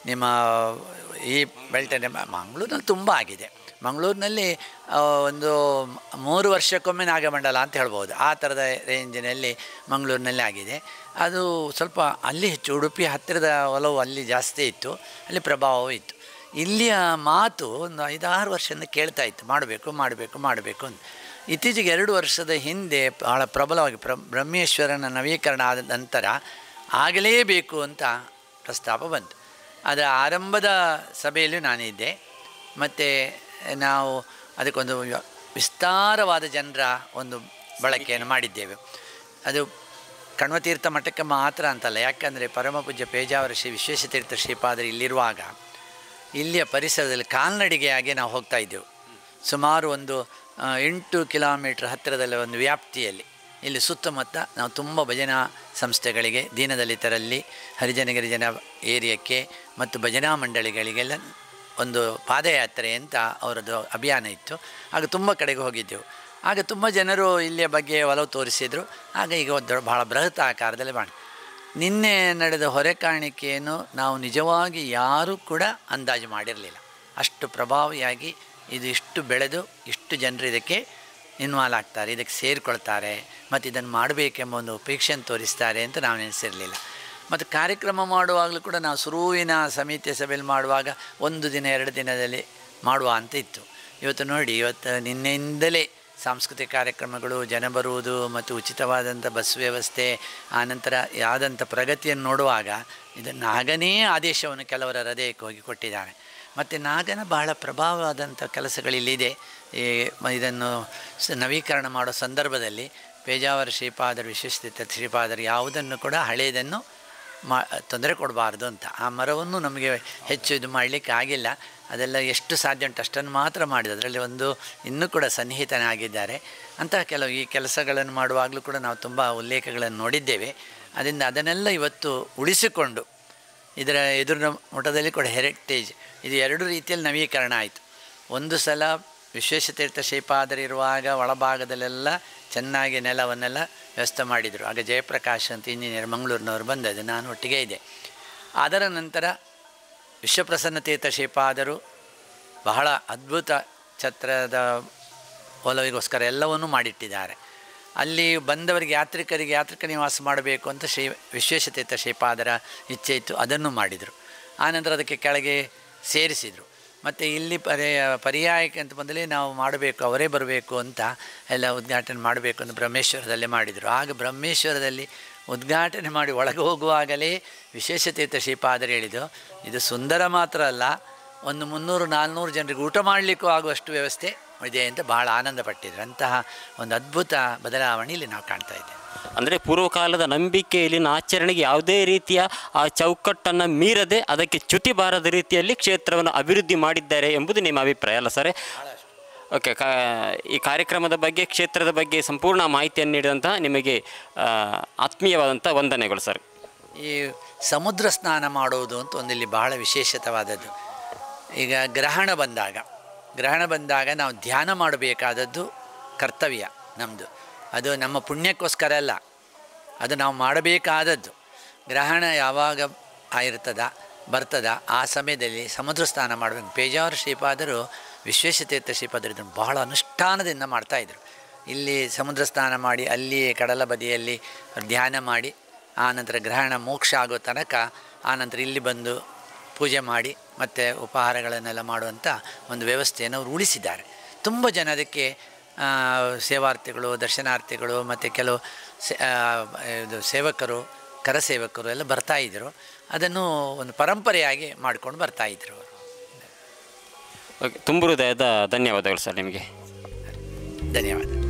ನಿಮ್ಮ ಈ ಬೆಲ್ಟನೆ ಮಂಗಳೂರಿನಲ್ಲಿ ತುಂಬ ಆಗಿದೆ. ಮಂಗಳೂರಿನಲ್ಲಿ ಒಂದು 3 ವರ್ಷಕ್ಕೊಮ್ಮೆ ನಾಗಮಂಡಲ ಅಂತ ಹೇಳ್ಬೋದು, ಆ ಥರದ ರೇಂಜಿನಲ್ಲಿ ಮಂಗಳೂರಿನಲ್ಲಿ ಆಗಿದೆ. ಅದು ಸ್ವಲ್ಪ ಅಲ್ಲಿ ಹೆಚ್ಚು, ಉಡುಪಿ ಹತ್ತಿರದ ಒಲವು ಅಲ್ಲಿ ಜಾಸ್ತಿ ಇತ್ತು, ಅಲ್ಲಿ ಪ್ರಭಾವವೂ ಇತ್ತು. ಇಲ್ಲಿಯ ಮಾತು ಒಂದು 5-6 ವರ್ಷದಿಂದ ಕೇಳ್ತಾ ಇತ್ತು, ಮಾಡಬೇಕು ಮಾಡಬೇಕು ಮಾಡಬೇಕು ಅಂತ. ಇತ್ತೀಚೆಗೆ 2 ವರ್ಷದ ಹಿಂದೆ ಭಾಳ ಪ್ರಬಲವಾಗಿ ಬ್ರಹ್ಮೇಶ್ವರನ ನವೀಕರಣ ಆದ ನಂತರ ಆಗಲೇಬೇಕು ಅಂತ ಪ್ರಸ್ತಾಪ ಬಂತು. ಅದರ ಆರಂಭದ ಸಭೆಯಲ್ಲೂ ನಾನಿದ್ದೆ. ಮತ್ತು ನಾವು ಅದಕ್ಕೊಂದು ವಿಸ್ತಾರವಾದ ಜನರ ಒಂದು ಬಳಕೆಯನ್ನು ಮಾಡಿದ್ದೇವೆ. ಅದು ಕಣ್ವತೀರ್ಥ ಮಠಕ್ಕೆ ಮಾತ್ರ ಅಂತಲ್ಲ, ಯಾಕಂದರೆ ಪರಮಪೂಜ್ಯ ಪೇಜಾವರ ಶ್ರೀ ವಿಶ್ವೇಶತೀರ್ಥ ಶ್ರೀಪಾದರು ಇಲ್ಲಿರುವಾಗ ಇಲ್ಲಿಯ ಪರಿಸರದಲ್ಲಿ ಕಾಲ್ನಡಿಗೆಯಾಗಿ ನಾವು ಹೋಗ್ತಾ ಇದ್ದೆವು. ಸುಮಾರು ಒಂದು 8 ಕಿಲೋಮೀಟ್ರ್ ಹತ್ತಿರದಲ್ಲಿ ಒಂದು ವ್ಯಾಪ್ತಿಯಲ್ಲಿ ಇಲ್ಲಿ ಸುತ್ತಮುತ್ತ ನಾವು ತುಂಬ ಭಜನಾ ಸಂಸ್ಥೆಗಳಿಗೆ, ದೀನದಲಿತರಲ್ಲಿ, ಹರಿಜನ ಗಿರಿಜನ ಏರಿಯಕ್ಕೆ ಮತ್ತು ಭಜನಾ ಮಂಡಳಿಗಳಿಗೆಲ್ಲ ಒಂದು ಪಾದಯಾತ್ರೆ ಅಂತ ಅವರದ್ದು ಅಭಿಯಾನ ಇತ್ತು. ಆಗ ತುಂಬ ಕಡೆಗೆ ಹೋಗಿದ್ದೆವು. ಆಗ ತುಂಬ ಜನರು ಇಲ್ಲಿಯ ಬಗ್ಗೆ ಒಲವು ತೋರಿಸಿದರು. ಆಗ ಈಗ ಒಂದು ಭಾಳ ಬೃಹತ್ ಆಕಾರದಲ್ಲಿ ಮಾಡಿ ನಿನ್ನೆ ನಡೆದ ಹೊರೆ ಕಾಣಿಕೆಯನ್ನು ನಾವು ನಿಜವಾಗಿ ಯಾರೂ ಕೂಡ ಅಂದಾಜು ಮಾಡಿರಲಿಲ್ಲ. ಅಷ್ಟು ಪ್ರಭಾವಿಯಾಗಿ ಇದು ಇಷ್ಟು ಬೆಳೆದು ಇಷ್ಟು ಜನರು ಇದಕ್ಕೆ ಇನ್ವಾಲ್ವ್ ಆಗ್ತಾರೆ, ಇದಕ್ಕೆ ಸೇರಿಕೊಳ್ತಾರೆ ಮತ್ತು ಇದನ್ನು ಮಾಡಬೇಕೆಂಬ ಒಂದು ಅಪೇಕ್ಷೆಯನ್ನು ತೋರಿಸ್ತಾರೆ ಅಂತ ನಾವು ನೆನೆಸಿರಲಿಲ್ಲ. ಮತ್ತು ಕಾರ್ಯಕ್ರಮ ಮಾಡುವಾಗಲೂ ಕೂಡ ನಾವು ಸುರುವಿನ ಸಮಿತಿಯ ಸಭೆಯಲ್ಲಿ ಮಾಡುವಾಗ 1 ದಿನ 2 ದಿನದಲ್ಲಿ ಮಾಡುವ ಅಂತ ಇತ್ತು. ಇವತ್ತು ನೋಡಿ, ಇವತ್ತು ನಿನ್ನೆಯಿಂದಲೇ ಸಾಂಸ್ಕೃತಿಕ ಕಾರ್ಯಕ್ರಮಗಳು, ಜನ ಬರುವುದು ಮತ್ತು ಉಚಿತವಾದಂಥ ಬಸ್ ವ್ಯವಸ್ಥೆ, ಆನಂತರ ಆದಂಥ ಪ್ರಗತಿಯನ್ನು ನೋಡುವಾಗ ಇದು ನಾಗನೇ ಆದೇಶವನ್ನು ಕೆಲವರ ಹೃದಯಕ್ಕೆ ಹೋಗಿ ಕೊಟ್ಟಿದ್ದಾನೆ. ಮತ್ತು ನಾಗನ ಬಹಳ ಪ್ರಭಾವವಾದಂಥ ಕೆಲಸಗಳಿಲ್ಲಿದೆ. ಈ ಇದನ್ನು ನವೀಕರಣ ಮಾಡೋ ಸಂದರ್ಭದಲ್ಲಿ ಪೇಜಾವರ ಶ್ರೀಪಾದರು, ವಿಶ್ವೇಶತೀರ್ಥ ಶ್ರೀಪಾದರು ಯಾವುದನ್ನು ಕೂಡ ಹಳೆಯದನ್ನು ತೊಂದರೆ ಕೊಡಬಾರ್ದು ಅಂತ ಆ ಮರವನ್ನು ನಮಗೆ ಹೆಚ್ಚು ಇದು ಮಾಡಲಿಕ್ಕೆ ಆಗಿಲ್ಲ. ಅದೆಲ್ಲ ಎಷ್ಟು ಸಾಧ್ಯ ಉಂಟು ಅಷ್ಟನ್ನು ಮಾತ್ರ ಮಾಡಿದೆ. ಅದರಲ್ಲಿ ಒಂದು ಇನ್ನೂ ಕೂಡ ಸನ್ನಿಹಿತನಾಗಿದ್ದಾರೆ. ಅಂತಹ ಕೆಲವು ಈ ಕೆಲಸಗಳನ್ನು ಮಾಡುವಾಗಲೂ ಕೂಡ ನಾವು ತುಂಬ ಉಲ್ಲೇಖಗಳನ್ನು ನೋಡಿದ್ದೇವೆ. ಅದರಿಂದ ಅದನ್ನೆಲ್ಲ ಇವತ್ತು ಉಳಿಸಿಕೊಂಡು ಇದರ ಎದುರಿನ ಮಠದಲ್ಲಿ ಕೂಡ ಹೆರಿಟೇಜ್ ಇದು 2 ರೀತಿಯಲ್ಲಿ ನವೀಕರಣ ಆಯಿತು. ಒಂದು ಸಲ ವಿಶ್ವೇಶತೀರ್ಥ ಶ್ರೀಪಾದರಿರುವಾಗ ಒಳಭಾಗದಲ್ಲೆಲ್ಲ ಚೆನ್ನಾಗಿ ನೆಲವನ್ನೆಲ್ಲ ವ್ಯವಸ್ಥೆ ಮಾಡಿದರು. ಆಗ ಜಯಪ್ರಕಾಶ್ ಅಂತ ಇಂಜಿನಿಯರ್ ಮಂಗಳೂರಿನವರು ಬಂದದ್ದು, ನಾನು ಒಟ್ಟಿಗೆ ಇದ್ದೆ. ಅದರ ನಂತರ ವಿಶ್ವಪ್ರಸನ್ನ ತೀರ್ಥ ಶ್ರೀಪಾದರು ಬಹಳ ಅದ್ಭುತ ಛತ್ರದ ಒಲವಿಗೋಸ್ಕರ ಎಲ್ಲವನ್ನೂ ಮಾಡಿಟ್ಟಿದ್ದಾರೆ. ಅಲ್ಲಿ ಬಂದವರಿಗೆ ಯಾತ್ರಿಕರಿಗೆ ಯಾತ್ರಿಕ ನಿವಾಸ ಮಾಡಬೇಕು ಅಂತ ಶ್ರೀ ವಿಶ್ವೇಶತೀರ್ಥ ಶ್ರೀಪಾದರ ಇಚ್ಛೆ ಇತ್ತು, ಅದನ್ನು ಮಾಡಿದರು. ಆನಂತರ ಅದಕ್ಕೆ ಕೆಳಗೆ ಸೇರಿಸಿದರು. ಮತ್ತು ಇಲ್ಲಿ ಪರ್ಯಾಯಕ್ಕೆ ಅಂತ ಬಂದಲ್ಲಿ ನಾವು ಮಾಡಬೇಕು, ಅವರೇ ಬರಬೇಕು ಅಂತ ಎಲ್ಲ ಉದ್ಘಾಟನೆ ಮಾಡಬೇಕು ಅಂತ ಬ್ರಹ್ಮೇಶ್ವರದಲ್ಲೇ ಮಾಡಿದರು. ಆಗ ಬ್ರಹ್ಮೇಶ್ವರದಲ್ಲಿ ಉದ್ಘಾಟನೆ ಮಾಡಿ ಒಳಗೆ ಹೋಗುವಾಗಲೇ ವಿಶೇಷತೀರ್ಥ ಶ್ರೀಪಾದರು ಹೇಳಿದ್ದು, ಇದು ಸುಂದರ ಮಾತ್ರ ಅಲ್ಲ, ಒಂದು 300-400 ಜನರಿಗೆ ಊಟ ಮಾಡಲಿಕ್ಕೂ ಆಗುವಷ್ಟು ವ್ಯವಸ್ಥೆ ಇದೆ ಅಂತ ಭಾಳ ಆನಂದ ಪಟ್ಟಿದ್ರು. ಅಂತಹ ಒಂದು ಅದ್ಭುತ ಬದಲಾವಣೆ ಇಲ್ಲಿ ನಾವು ಕಾಣ್ತಾ ಇದ್ದೇವೆ. ಅಂದರೆ ಪೂರ್ವಕಾಲದ ನಂಬಿಕೆ ಇಲ್ಲಿನ ಆಚರಣೆಗೆ ಯಾವುದೇ ರೀತಿಯ ಆ ಚೌಕಟ್ಟನ್ನು ಮೀರದೆ ಅದಕ್ಕೆ ಚ್ಯುತಿ ಬಾರದ ರೀತಿಯಲ್ಲಿ ಕ್ಷೇತ್ರವನ್ನು ಅಭಿವೃದ್ಧಿ ಮಾಡಿದ್ದಾರೆ ಎಂಬುದು ನಿಮ್ಮ ಅಭಿಪ್ರಾಯ ಅಲ್ಲ ಸರ್? ಓಕೆ, ಈ ಕಾರ್ಯಕ್ರಮದ ಬಗ್ಗೆ, ಕ್ಷೇತ್ರದ ಬಗ್ಗೆ ಸಂಪೂರ್ಣ ಮಾಹಿತಿಯನ್ನು ನೀಡಿದಂತಹ ನಿಮಗೆ ಆತ್ಮೀಯವಾದಂಥ ವಂದನೆಗಳು ಸರ್. ಈ ಸಮುದ್ರ ಸ್ನಾನ ಮಾಡುವುದು ಅಂತ ಒಂದು ಇಲ್ಲಿ ಬಹಳ ವಿಶೇಷತವಾದದ್ದು. ಈಗ ಗ್ರಹಣ ಬಂದಾಗ ನಾವು ಧ್ಯಾನ ಮಾಡಬೇಕಾದದ್ದು ಕರ್ತವ್ಯ ನಮ್ಮದು. ಅದು ನಮ್ಮ ಪುಣ್ಯಕ್ಕೋಸ್ಕರ ಅಲ್ಲ, ಅದು ನಾವು ಮಾಡಬೇಕಾದದ್ದು. ಗ್ರಹಣ ಯಾವಾಗ ಆಗಿರ್ತದ ಬರ್ತದ ಆ ಸಮಯದಲ್ಲಿ ಸಮುದ್ರ ಸ್ನಾನ ಮಾಡಬೇಕು. ಪೇಜಾವರ ಶ್ರೀಪಾದರು, ವಿಶ್ವೇಶತೀರ್ಥ ಶ್ರೀಪಾದರು ಇದನ್ನು ಬಹಳ ಅನುಷ್ಠಾನದಿಂದ ಮಾಡ್ತಾಯಿದ್ರು. ಇಲ್ಲಿ ಸಮುದ್ರ ಸ್ನಾನ ಮಾಡಿ ಅಲ್ಲಿಯೇ ಕಡಲ ಬದಿಯಲ್ಲಿ ಧ್ಯಾನ ಮಾಡಿ ಆನಂತರ ಗ್ರಹಣ ಮೋಕ್ಷ ಆಗೋ ತನಕ ಆನಂತರ ಇಲ್ಲಿ ಬಂದು ಪೂಜೆ ಮಾಡಿ ಮತ್ತು ಉಪಹಾರಗಳನ್ನೆಲ್ಲ ಮಾಡುವಂಥ ಒಂದು ವ್ಯವಸ್ಥೆಯನ್ನು ಅವರು ಉಳಿಸಿದ್ದಾರೆ. ತುಂಬ ಜನ ಅದಕ್ಕೆ ಸೇವಾರ್ಥಿಗಳು, ದರ್ಶನಾರ್ಥಿಗಳು ಮತ್ತು ಕೆಲವು ಇದು ಸೇವಕರು, ಕರಸೇವಕರು ಎಲ್ಲ ಬರ್ತಾಯಿದ್ದರು. ಅದನ್ನು ಒಂದು ಪರಂಪರೆಯಾಗಿ ಮಾಡಿಕೊಂಡು ಬರ್ತಾಯಿದ್ರು. ಓಕೆ, ತುಂಬ ಹೃದಯದ ಧನ್ಯವಾದಗಳು ಸರ್ ನಿಮಗೆ. ಧನ್ಯವಾದ.